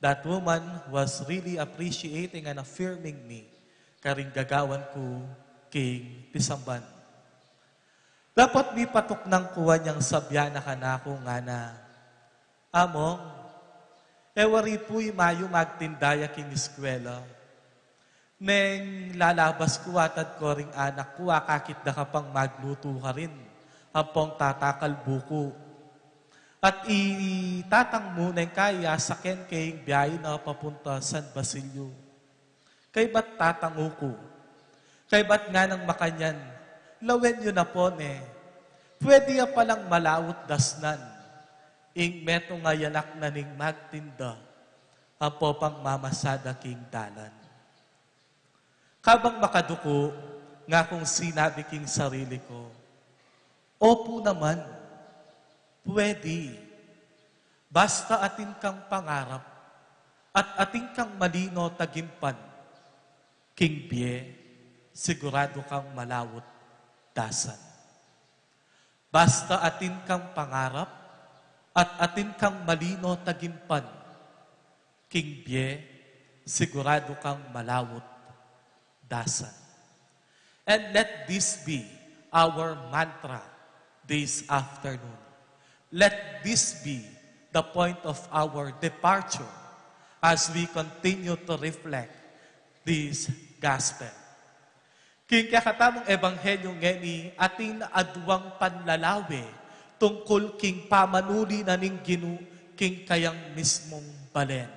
That woman was really appreciating and affirming me karing gagawan ku king pisamban. Dapot mipatuknang ku anyang sabian na kanaku ngana, Among, e wari pu imayu magtinda ya king eskwela. Neng lalabas ku atad ko ring anak ku, akakit da ka pang maglutu karin ampong tatakal buku. At i tatang mu neng kaya saken keng biahe na papunta San Basilio. Kaybat tatangu ku. Kaybat nganang makanyan, lawen yu na pu ne. Pwede ya palang malaut dasnan ing metung a anak na ning magtinda ampo pang mamasada king dalan. Kabang makaduku, ngakung sinabi king sarili ku, Opu naman, pwede. Basta atin kang pangarap at atin kang malino tagimpan, king bie, siguradu kang malaut dasan. Basta atin kang pangarap at atin kang malino tagimpan, king bie, siguradu kang malaut dasan. And let this be our mantra this afternoon. Let this be the point of our departure as we continue to reflect this gospel. King kekatamung ebanghelyo ngeni, atin aduang panlalawe tungkul king pamanuli na ning Ginu king kayang mismung balen.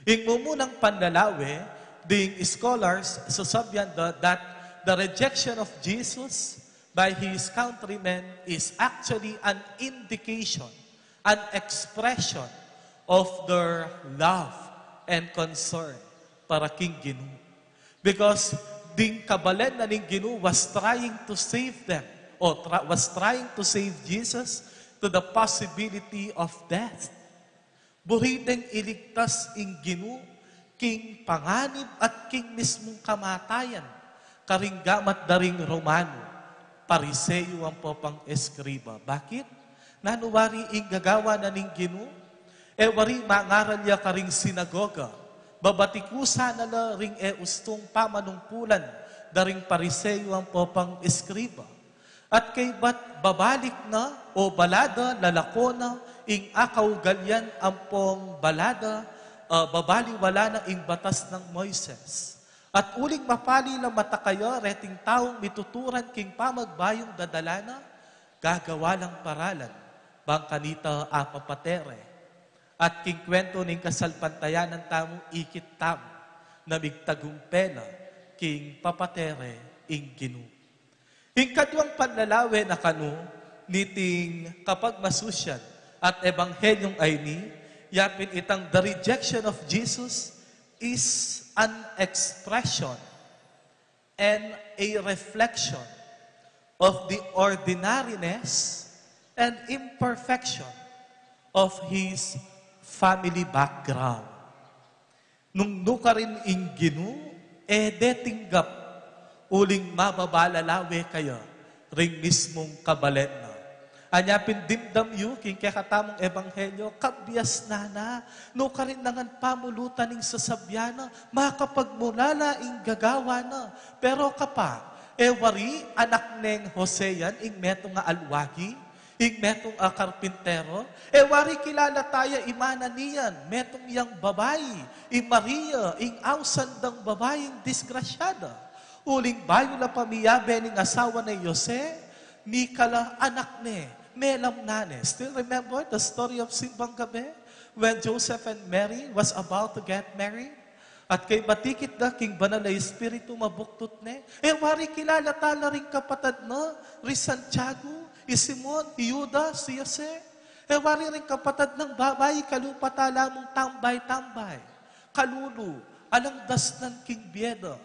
Ing mumunang panlalawe, ding scholars sasabian da that the rejection of Jesus by his countrymen is actually an indication, an expression of their love and concern para king Ginu. Because ding kabalen na ning Ginu was trying to save them, or tra- was trying to save Jesus to the possibility of death. Buri deng iligtas ing Ginu king panganib at king mismung kamatayan karing gamat da ring Romano, Pariseo ampo pang eskriba. Bakit? Nanu wari ing gagawan na ning Ginu? E wari mangaral ya karing sinagoga, babatiku sana la ring e ustung pamanungkulan da ring Pariseo ampo pang eskriba. At kaybat babalik na o bala da lalako na ing akaugalian ampong bala da, ah, babaliwala na ing batas nang Moises. At uling mapali la mata kaya reting taung mituturan king pamagbayung dadala na, gagawa lang paralan bang kanita apapatere. At king kwentu ning kasalpantayanan tamu, ikit tamu na migtagumpe la king papatere ing Ginu. Ing kaduang panlalawe na kanu niting kapagmasusian at ebanghelyung ayni, yapin itang the rejection of Jesus is an expression and a reflection of the ordinariness and imperfection of his family background. Nung nukarin ing Ginu, e de tinggap, uling mababa la lawe kaya ring mismung kabalen na. Anya pin dimdam yu king kekatamung ebanghelyo, kabiasnan na, nukarin na ngan pamulutan ing sasabian na, makapagmulala ing gagawa na. Pero kapa, e wari anak neng Jose yan, ing metung a alwagi, ing metung a karpintero, e wari kilala taya i mana niyan, metung yang babai, i Maria, ing ausan dang babaing disgrasyada. Uling bayu la pa miyabe ning asawa neng Jose, mika la anak ne, melam na ne. Still remember the story of Simbang Gabi? When Joseph and Mary was about to get married, At kaybat ikit da king Banal a Espiritu mabuktut ne. E wari kilala tala ring kapatad na, ri Santiago, i Simon, i Judas, i Jose. E wari ring kapatad nang babai, kalupa tala mung tambay-tambay. Kalulu, alang dasnan king bie da.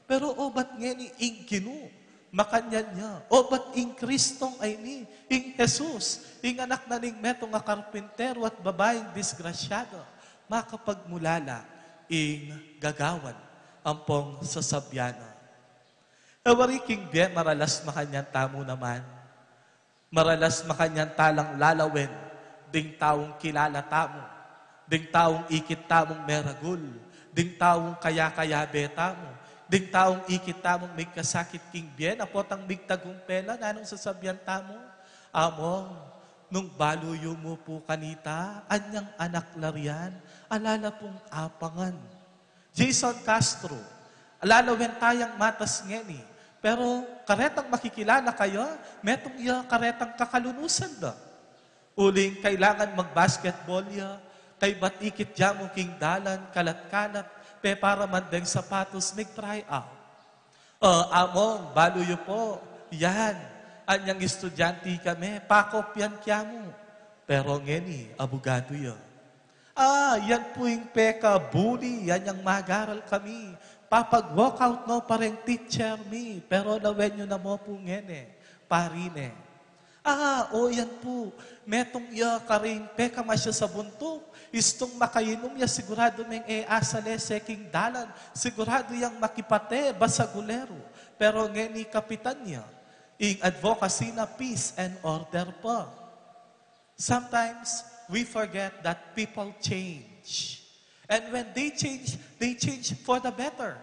Pero obat ngeni ing Ginu, makanyan ya, obat ing Kristong ayni, ing Jesus, ing anak na ning metung a karpintero at babaing disgrasyada, makapagmulala ing gagawan ampong sasabian na. E wari king bie maralas makanyan tamu naman. Maralas makanyan talang lalawen, ding taung kilala tamu, ding taung ikit tamung meragul, ding taung kaya-kayabe tamu, ding taung ikit tamung migkasakit king bie, na potang migtagumpe la, nanung sasabian tamu? Among, nung balu yu mu pu kanita, anyang anak la riyan, ala la pung apangan. Jason Castro, lalawen tayang matas ngeni, pero karetang makikilala kaya, metung ya karetang kakalunusan da. Uling kailangan mag-basketball ya, kaybat ikit ya mu king dalan, kalat-kalat, pepara man deng sapatos, mig-try out. O, among, balu yu pu, yan, anyang estudyante kami, pakopyan kya mu. Pero ngeni, abugadu ya. A, yan pu ing peka-bully, yan yang mag-aral kami. Papag-walkout no pa reng teacher mi, pero lawen yu na mu pu ngeni, pari ne. A, o, yan pu, metung ya karing pekamasya sa buntuk, istung makainum ya siguradu meng e asalese king dalan, siguradu yang makipate, basagulero. Pero ngeni kapitan ya, ing advocacy na peace and order pa. Sometimes we forget that people change. And when they change, they change for the better.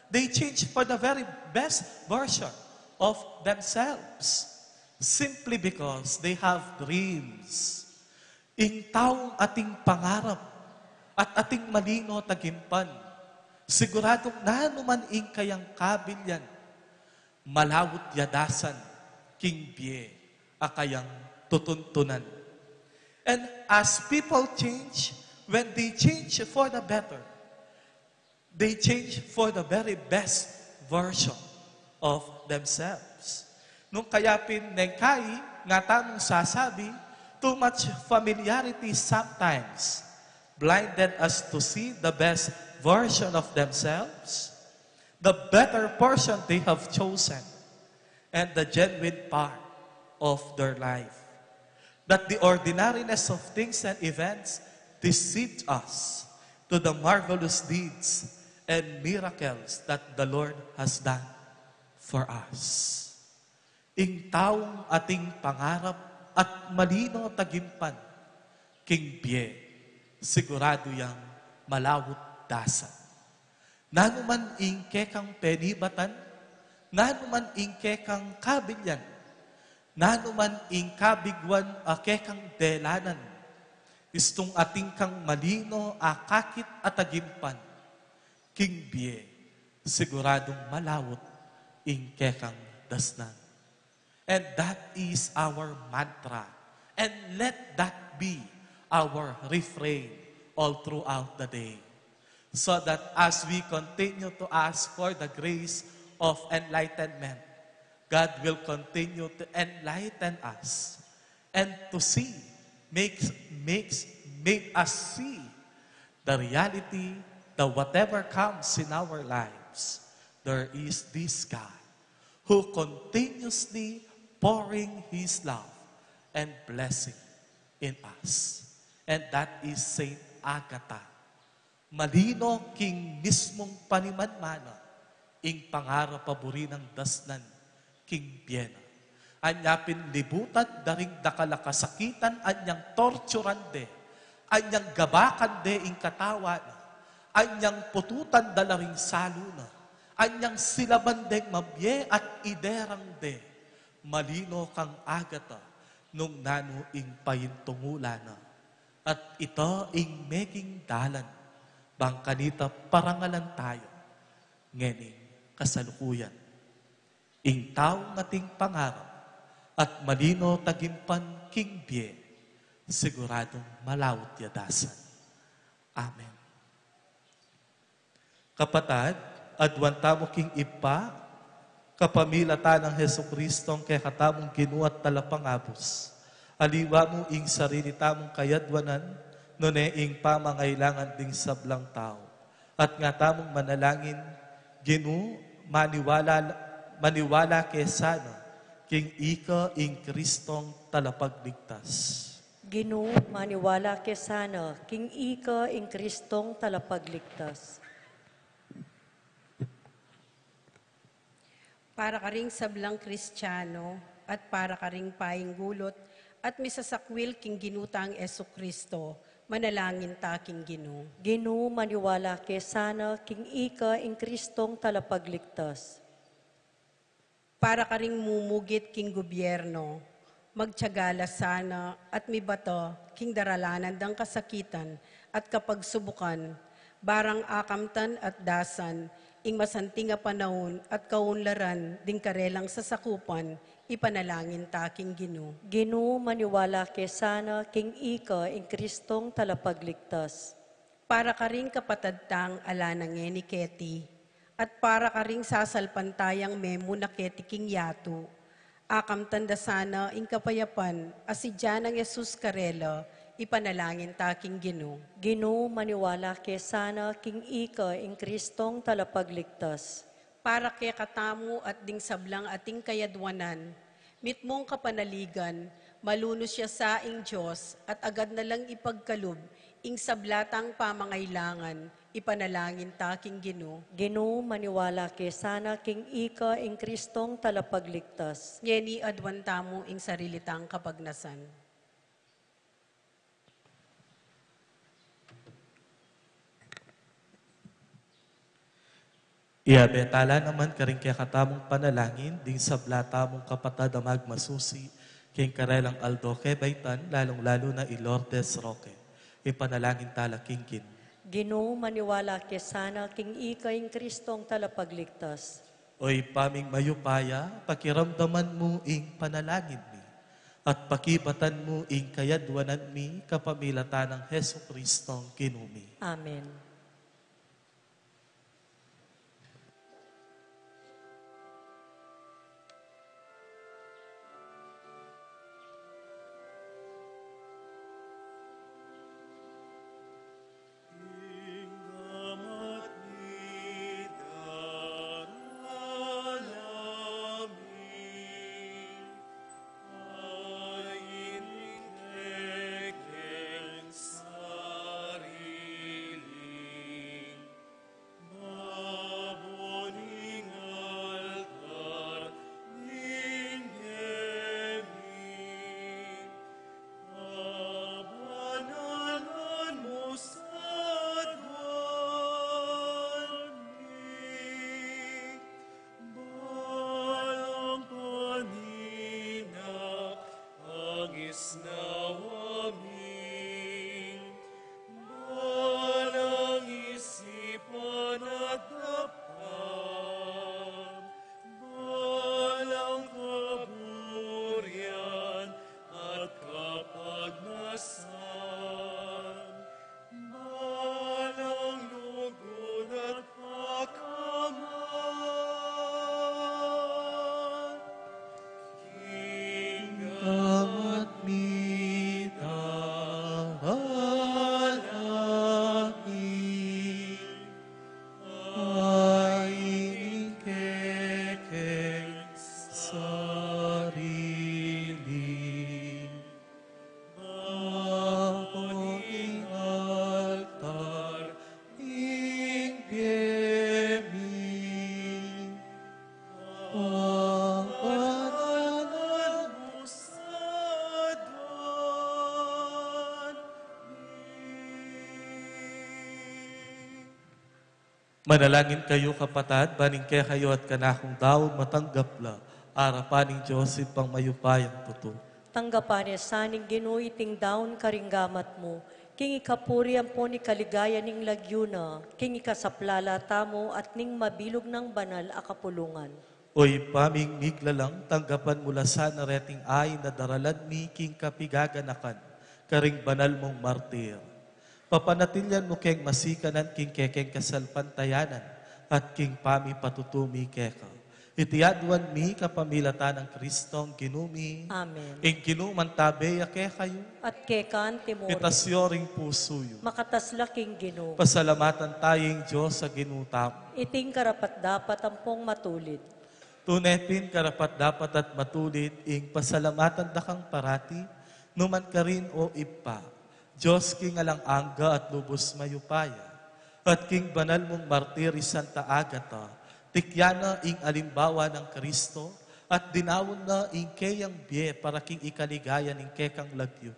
They change for the very best version of themselves. Simply because they have dreams. Ing taung ating pangarap at ating malino tagimpan, siguradung nanuman ing kayang kabilyan, malawut ya dasan king bie a kayang tutuntunan. And as people change, when they change for the better, they change for the very best version of themselves. Nung kaya pin neng kai, nga tamung sasabi, too much familiarity sometimes blinded us to see the best version of themselves, the better portion they have chosen, and the genuine part of their life. That the ordinariness of things and events deceive us to the marvelous deeds and miracles that the Lord has done for us. Ing taung ating pangarap at malino tagimpan king bie, siguradu yang malawut dasan. Nanuman ing kekang penibatan, nanuman ing kekang kabilyan, nanuman ing kabiguan a kekang delanan, istung atin kang malino a kakit a tagimpan king bie, siguradung malawut ing kekang dasnan. And that is our mantra. And let that be our refrain all throughout the day. So that as we continue to ask for the grace of enlightenment, God will continue to enlighten us and to see, makes, makes, make us see the reality that whatever comes in our lives, there is this God who continuously pouring His love and blessing in us. And that is Saint Agatha. Malino king mismung panimanmana ing pangarap a buri nang dasnan king bie na. Anya pin libutan da ring dakal a kasakitan, anyang torturan de, anyang gabakan de ing katawan na, anyang pututan da la ring salu na, anyang silaban deng mabie at iderang de. Malino kang Agatha nung nanu ing paintungulan na. At ita ing meging dalan bang kanita parangalan taya ngening kasalukuyan. Ing taung ating pangarap at malino tagimpan king bie, siguradung malawut ya dasan. Amen. Kapatad, aduan tamu king Ibpa, kapamilatan nang Jesucristong kekatamung Ginu at Talapangabus. Aliwa mu ing sarili tamung kayaduanan, nune ing pamangailangan ding sablang tau. At nga tamung manalangin, Ginu, maniwala, maniwala ke sana, king ika ing Kristong talapagligtas. Ginu, maniwala ke sana, king ika ing Kristong talapagligtas. Para karing sablang Kristiano, at para karing painggulut, at misasakwil king Ginu tang Jesucristo, manalangin ta king Ginu. Ginu, maniwala ke sana, king ika ing Kristong talapagligtas. Para karing mumugit king gubyerno, magtiaga la sana at mibata king daralanan dang kasakitan at kapagsubukan, barang akamtan at dasan ing masanting a panaun at kaunlaran ding karelang sasakupan, ipanalangin ta king Ginu. Ginu, maniwala ke sana, king ika ing Kristong talapagligtas. Para karing kapatad tang ala na ngeni keti, at para karing sasalpantayang memu na keti king yatu, akamtan da sana ing kapayapan a sidya nang Jesus karela, ipanalangin ta king Ginu. Ginu, maniwala ke sana, king ika ing Kristong talapagligtas. Para kekatamu at ding sablang ating kayaduanan, mitmung kapanaligan, malunus ya sa ing Dios, at agad na lang ipagkalub ing sabla tang pamangailangan, ipanalangin ta king Ginu. Ginu, maniwala ke sana, king ika ing Kristong talapagligtas. Ngeni aduan tamu ing sarili tang kapagnasan. Iabe ta la naman karing kekatamung panalangin ding sabla tamung kapatad a magmasusi king karelang aldo kebaitan, lalung-lalu na i Lourdes Roque. Ipanalangin ta la king Ginu. Ginu, maniwala ke sana, king ika ing Kristong talapagligtas. O Ibpa ming mayupaya, pakiramdaman mu ing panalangin mi, at pakibatan mu ing kayaduanan mi, kapamilatan nang Jesucristong Ginu mi. Amen. Balang panina, agisnawa mi, balang isipan at dapa, balang kaburian at kapagnasan, balang lugud at pakaman. King gamat mi, dalan mi, ay ning kekeng sarili. Babo ning altar ning bie mi, pabanalan mu sa aduan mi. Manalangin kayu, kapatad, ban ing kekayu at kanakung daun matanggap la arapan ning Dios Ibpang mayupayang tutu. Tanggapan ne sa ning Ginu iting daun karing gamat mu, king ikapuri ampon ikaligaya ning lagyu na, king ikasaplala tamu at ning mabilug nang banal a kapulungan. O Ibpa ming miglalang, tanggapan mu la sana reting ain a daralan mi king kapigaganakan karing banal mung martir. Papanatilian mu keng masikanan king kekeng kasalpantayanan at king pamipatutu mi keka. Iti aduan mi kapamilatan nang Kristong Ginu mi. Amen. Ing Ginu mantabe ya kekayu. At keka mu rin. Itas yu ring pusu yu. Makatas la king Ginu. Pasalamatan taya ing Dios a Ginu tamu. Iting karapat-dapat ampong matulid. Tune pin karapat-dapat at matulid ing pasalamatan da kang parati, nu man karin, O Ibpa, Dios king alang angga at lubus mayupaya, at king banal mung martir i Santa Agata, tikyan na ing alimbawa nang Kristo, at dinaun na ing keyang bie para king ikaligaya ning kekang lagyu.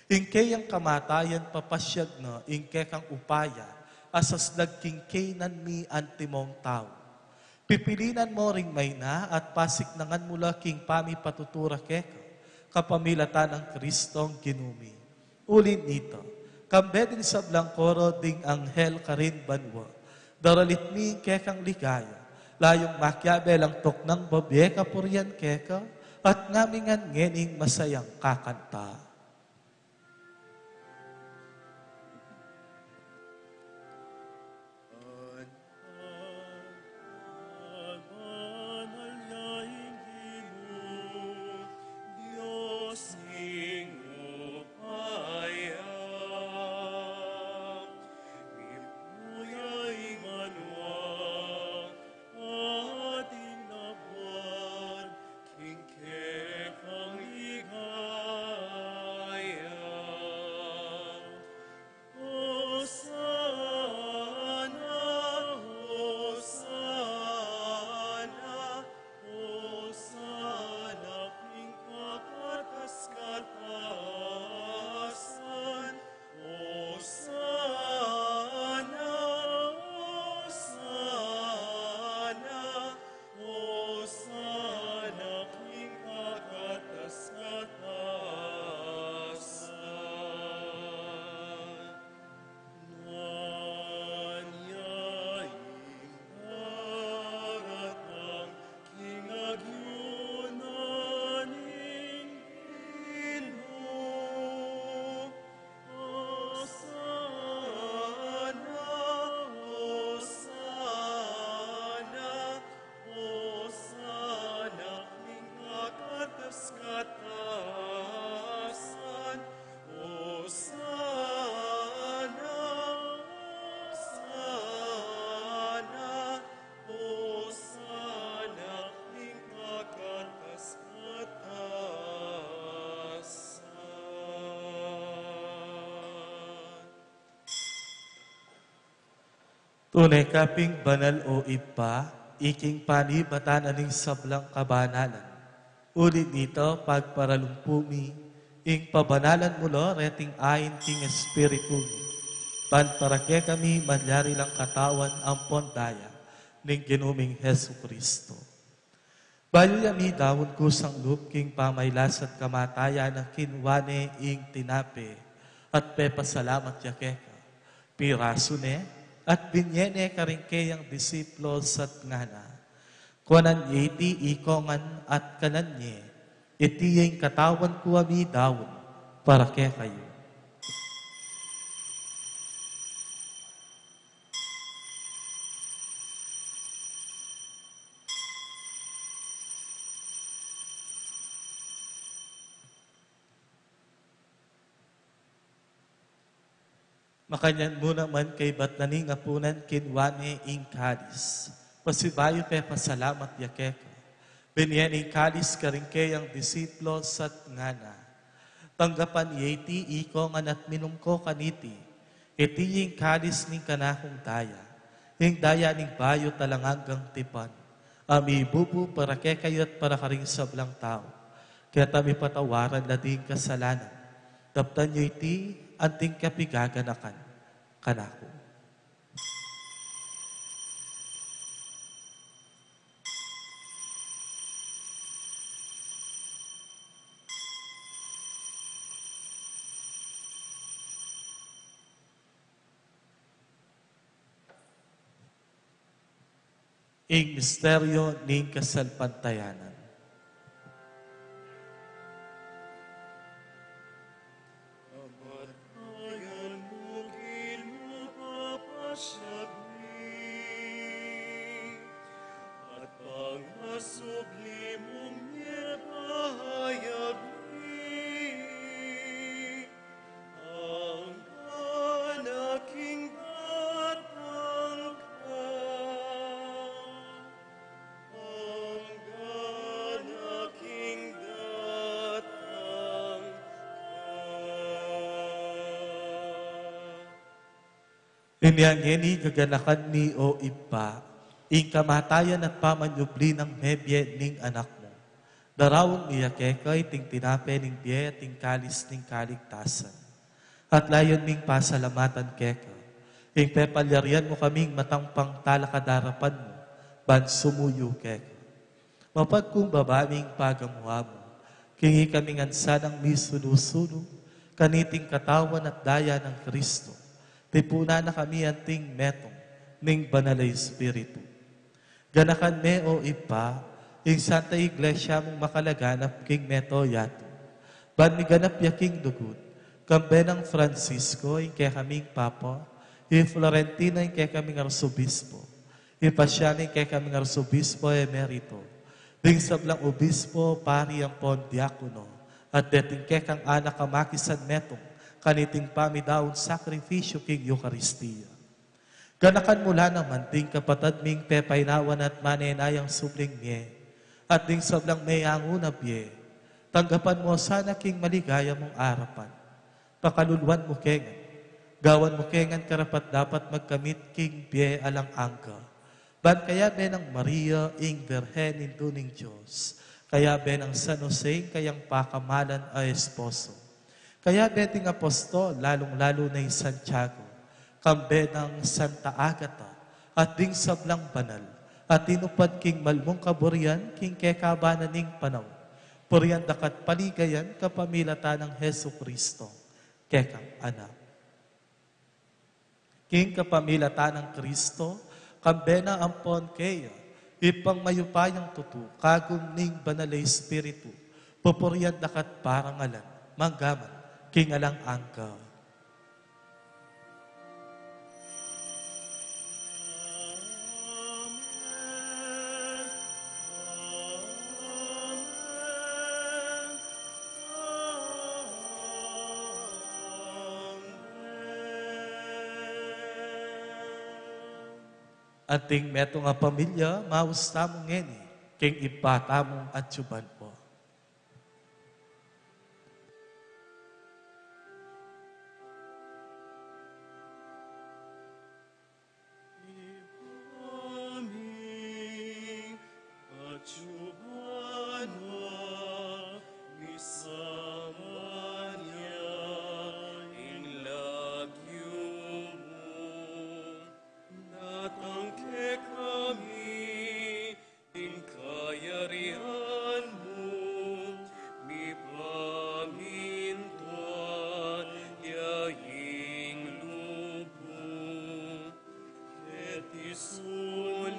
Ing keyang kamatayan papasyag na ing kekang upaya, a saslag king keynan mi antimong tau. Pipilinan mu ring maina at pasiknangan mu la king pamipatutu ra keka, kapamilatan nang Kristong Ginu mi. Uli na nita, kambe ding sablang koro ding anghel karin banua, daralit mi ing kekang ligaya, layung makiabe lang tuknang bibie kapurian keka, at ngamingan ngening masayang kakanta. King kekang ligaya. Hosana, Hosana, Hosana king kakatas-katasan. Hosana, Hosana, Hosana king kakatas-katasan. Ngan ya ing daratang king lagyu na ning Ginu. Hosana, Hosana, Hosana king kakatas-katasan. Hosana, Hosana, Hosana king kakatas-katasan. Tune ka pin banal, O Ibpa, iking panibatan na ning sablang kabanalan. Uli na nita, pagparalumpu mi, ing pabanalan mu la reting ain king Espiritu mu, ban para kekami malyari lang katawan ampon daya ning Ginu ming Jesucristo. Bayu ya midaun kusang lub king pamailas at kamatayan na, kinua ne ing tinape at pepasalamat ya keka. Pirasu ne at binye ne karing keyang disipulus at ngana: Kuanan ye iti ikongan at kanan ye, iti ya ing katawan ku a midaun para kekayu. Makanyan mu naman kaybat na ning apunan, kinua ne ing kalis, pasibayu pepasalamat ya keka, binye ne ing kalis karing keyang disipulus at ngana: Tanggapan ye iti ikongan at minum ko kaniti, iti ing kalis ning kanakung daya, ing daya ning bayu at alang anggang tipan, a mibubu para kekayu at para karing sablang tau, keta mipatawaran la ding kasalanan. Daptan yu iti anting kapigaganakan kanaku. Ing misteryu ning kasalpantayanan. At pangasubli mung mie pahayag mi, angga na king datang ka, angga na king datang ka. Inya ngeni gaganakan mi, o Ibpa, ing kamatayan at pamanyubli nang mebie ning Anak mu. Daraun mi ya keka iting tinape ning bie at ing kalis ning kaligtasan. At layun ming pasalamatan keka ing pepalyarian mu kaming matang pangtalakad arapan mu ban sumuyu keka. Mapagkumbaba ming pagamuan mu king ikami ngan sanang misunu-sunu kaniting katawan at daya nang Kristo. Tipunan na kami anting metung ning Banal a Espiritu. Ganakan me, o Ibpa, ing Santa Iglesia mung makalaganap king mabilug a yatu, ban miganap ya king lugud, kambe nang Francisco ing kekaming Papa, i Florentino ing kekaming Arsobispo, i Pasiano ing kekaming Arsobispo Emerito, ding sablang obispo, pari ampon diakono, at deting kekang anak a makisanmetung kaniting pamidaun sakrifisyu king Eukaristia. Ganakan mu la naman ding kapatad ming pepainawan at manenayang subling mie, at ding sablang meyangu na bie, tanggapan mu sana king maligaya mung arapan. Pakaluluan mu ke ngan, gawan mu ke ngan karapat-dapat magkamit king bie alang angga, ban kayabe nang Maria ing Birhen, Indu ning Dios, kayabe nang San Jose ing kayang pakamalan a esposo, kayabe ding apostol, lalung-lalu na i Santiago, kambe nang Santa Agata, at ding sablang banal a tinupad king malmung kaburian king kekaban na ning panaun, purian da ka't paligayan kapamilatan nang Jesucristo, kekang Anak. King kapamilatan nang Kristo, kambe na ampon keya, Ibpang mayupayang tutu, kagum ning Banal a Espiritu, pupurian da ka't parangalan, mangga man king alang angga. Anting metung a pamilya, maus tamu ngeni king Ibpa tamung atyuban pu. Ibpa mi, atyuban mu, misamban ya ing lagyu mu, datang kekami ing kayarian mu, mipamintuan ya ing lub mu keti sulip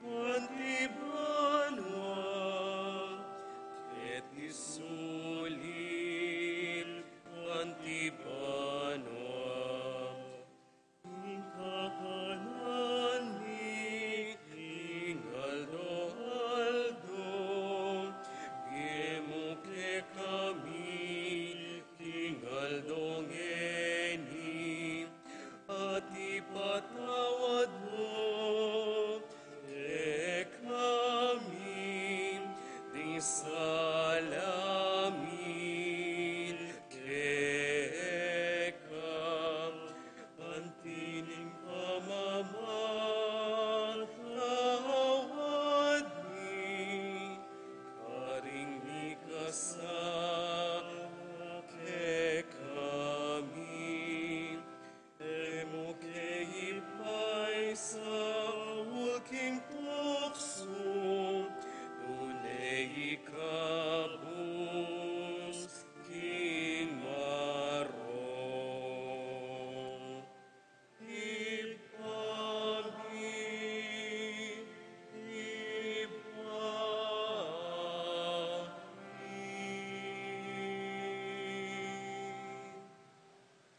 anti banua, keti sulip anti banua. Ing kakanan mi king aldo-aldo, ibie mu kekami king aldo ngeni, at ipatawad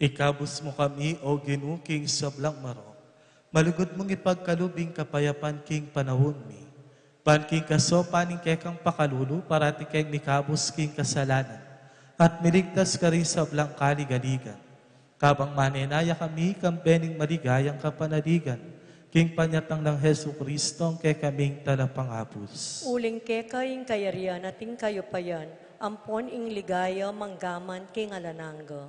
Ikabus mu kami, O Ginu, king sablang marok. Malugud mung ipagkalub ing kapayapan king panaun mi. Ban king kasaupan ning kekang pakalulu, parati keng mikabus king kasalanan. At miligtas karing sablang kaligaligan. Kabang manenaya kami, kambe ning maligayang kapanaligan. King panyatang nang Jesucristo, ing kekaming talapangabus. Uling keka ing kayarian at ing kayupayan, ampon ing ligaya manggaman king alang angga.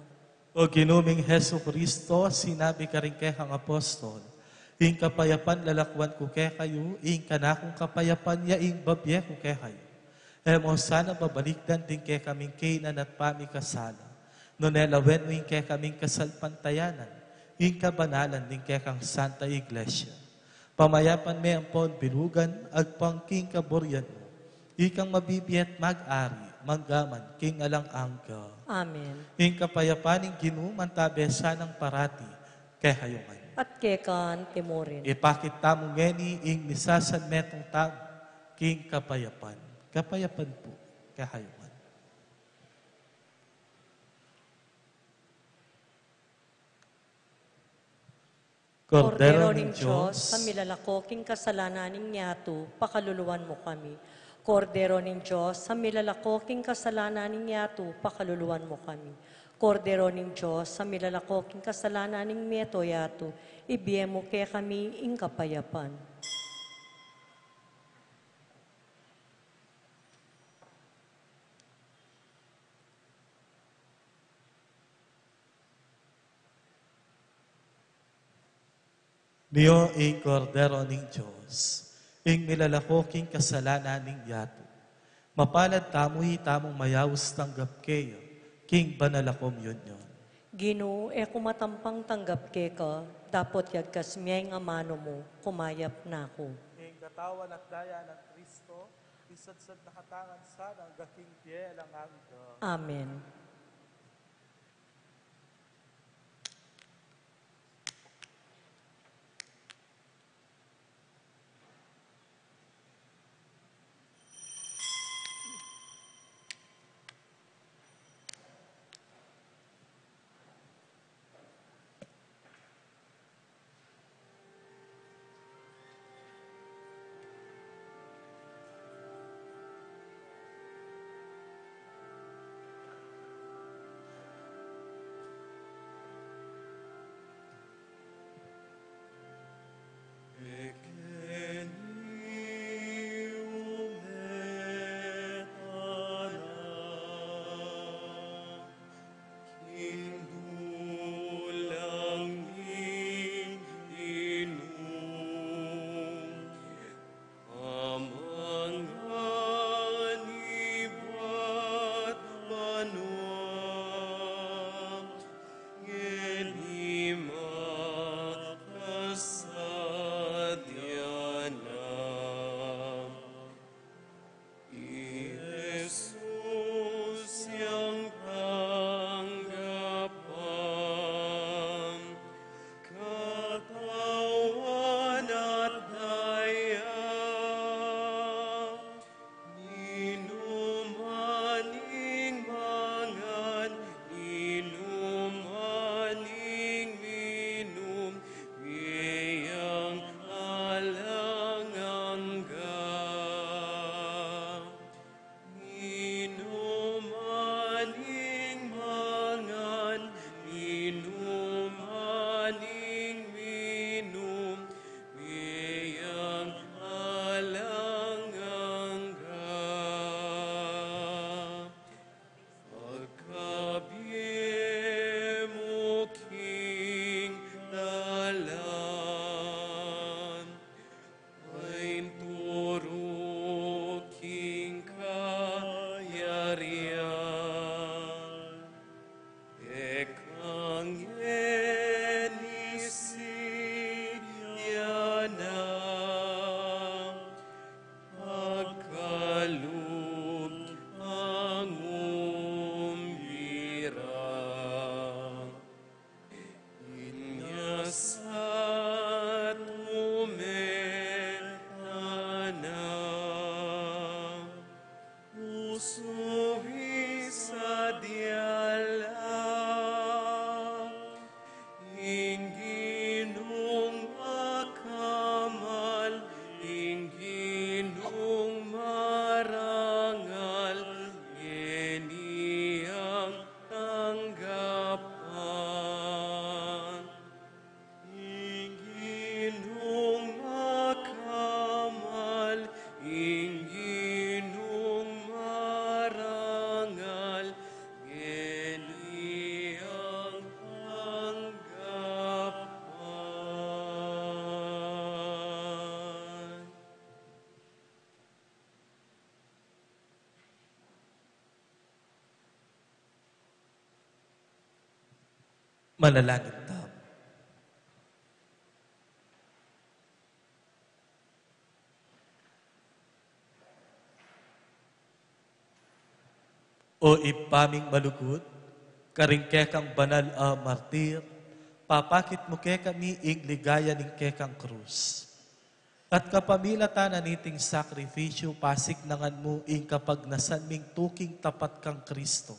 O Ginu ming Jesucristo, sinabi karing kekang apostol, ing kapayapan lalakwan ku kekayu, ing kanakung kapayapan ya ing babie ku kekayu. E mu sana babalikdan ding kekaming kainan at pamikasala, nune lawen mu ing kekaming kasalpantayanan, ing kabanalan ning kekang Santa Iglesia. Pamayapan me ampon bilugan, agpang king kaburian mu. Ikang mabibie at mag-ari, manggaman king alang angga. Amen. Ing kapayapan ning Ginu mantabe sanang parati kekayu ngan. At keka naman murin. Ipakit tamu ngeni ing misasanmetung tamu king kapayapan. Kapayapan pu kekayu ngan. Kordero ning Dios, a milalako king kasalanan ning yatu, pakaluluan mu kami. Kordero ning Dios, a milalako king kasalanan ning yatu, pakaluluan mu kami. Kordero ning Dios, a milalako king kasalanan ning meto yatu, ibie mu kekami ing kapayapan. Nio ing Kordero ning Dios, ing milalako king kasalanan ning yatu. Mapalad tamu itamung mayaus tanggap keya king banal a komunyon. Ginu, e ku matampang tanggap keka, dapot yagkas me ing amanu mu, kumayap na ku. Ing katawan at daya nang Kristo, isadsad na katamu ngan sana angga king bie alang angga. Amen. Ing Ginung makamal, ing Ginung marangal, ngeni yang tanggapan. Ing Ginung makamal, ing Ginung marangal, ngeni yang tanggapan. Manalangin tamu. O Ibpa ming malugud, karing kekang banal a martir, papakit mu kekami ing ligaya ning kekang krus. At kapamilatan na niting sakripisyu, pasiknangan mu ing kapagnasan ming tuking tapat kang Kristo,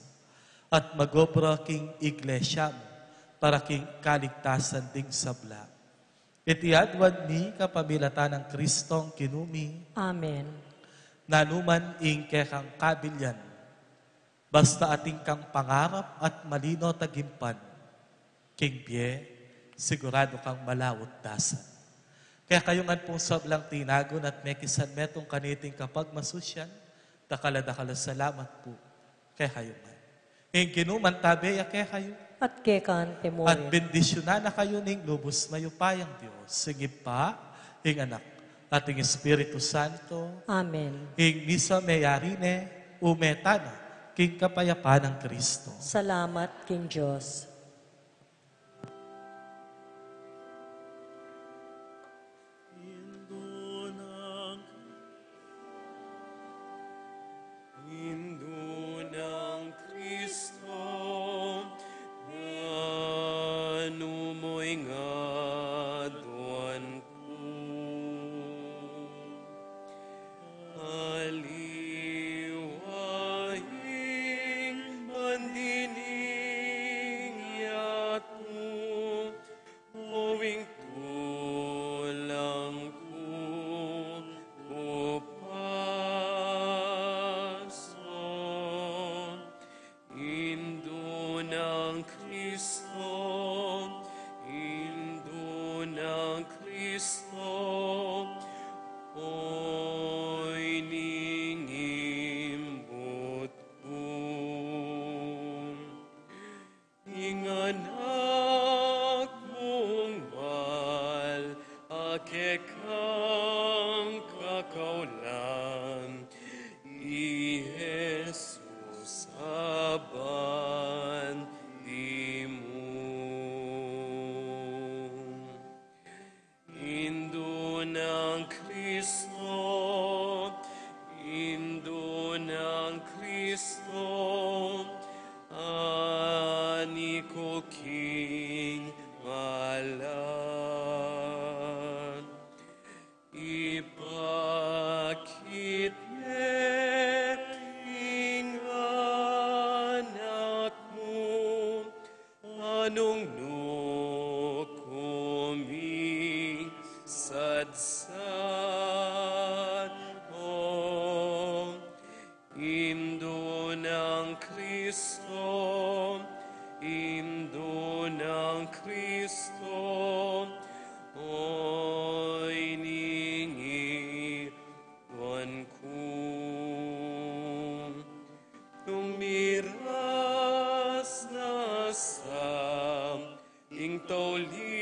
at mag-obra king Iglesia mu, para king kaligtasan ding sabla. Iti adwan mi kapamilatan nang Kristong Ginu mi. Amen. Nanu man ing kekang kabilian, basta atin kang pangarap at malino tagimpan, king bie, sigurado kang malaut dasan. Kekayu ngan pung sablang tinagun at mekisan metung kaniting kapagmasusian, dakal a dakal a salamat pu kekayu ngan. Ing Ginu mantabe ya kekayu. At keka naman. At bendisyunan na kayu ning lubus mayupayang Dios, ing Ibpa, ing Anak, at ing Espiritu Santo. Amen. Ing misa meyari ne, ume tana king kapayapan nang Kristo. Salamat king Dios. Indu nang, Indu nang Kristo, nanu mu ing aduan ku? Aliwa ing bandi ning yatu, o ing tulang ku, upaso. Indu nang Kristo, Indu nang Kristo, o ining imbut ku. Ing Anak mung mal a kekang kakaulan, i Jesus a bandi mu. Indu nang Kristo, Indu nang Kristo, ani ku king ngalan. Ipakit ne king Anak mu, nung nu ku misatsat, o Indu nang Kristo, Indu nang Kristo, o ining iwan ku. Nung miras na sa ing tauli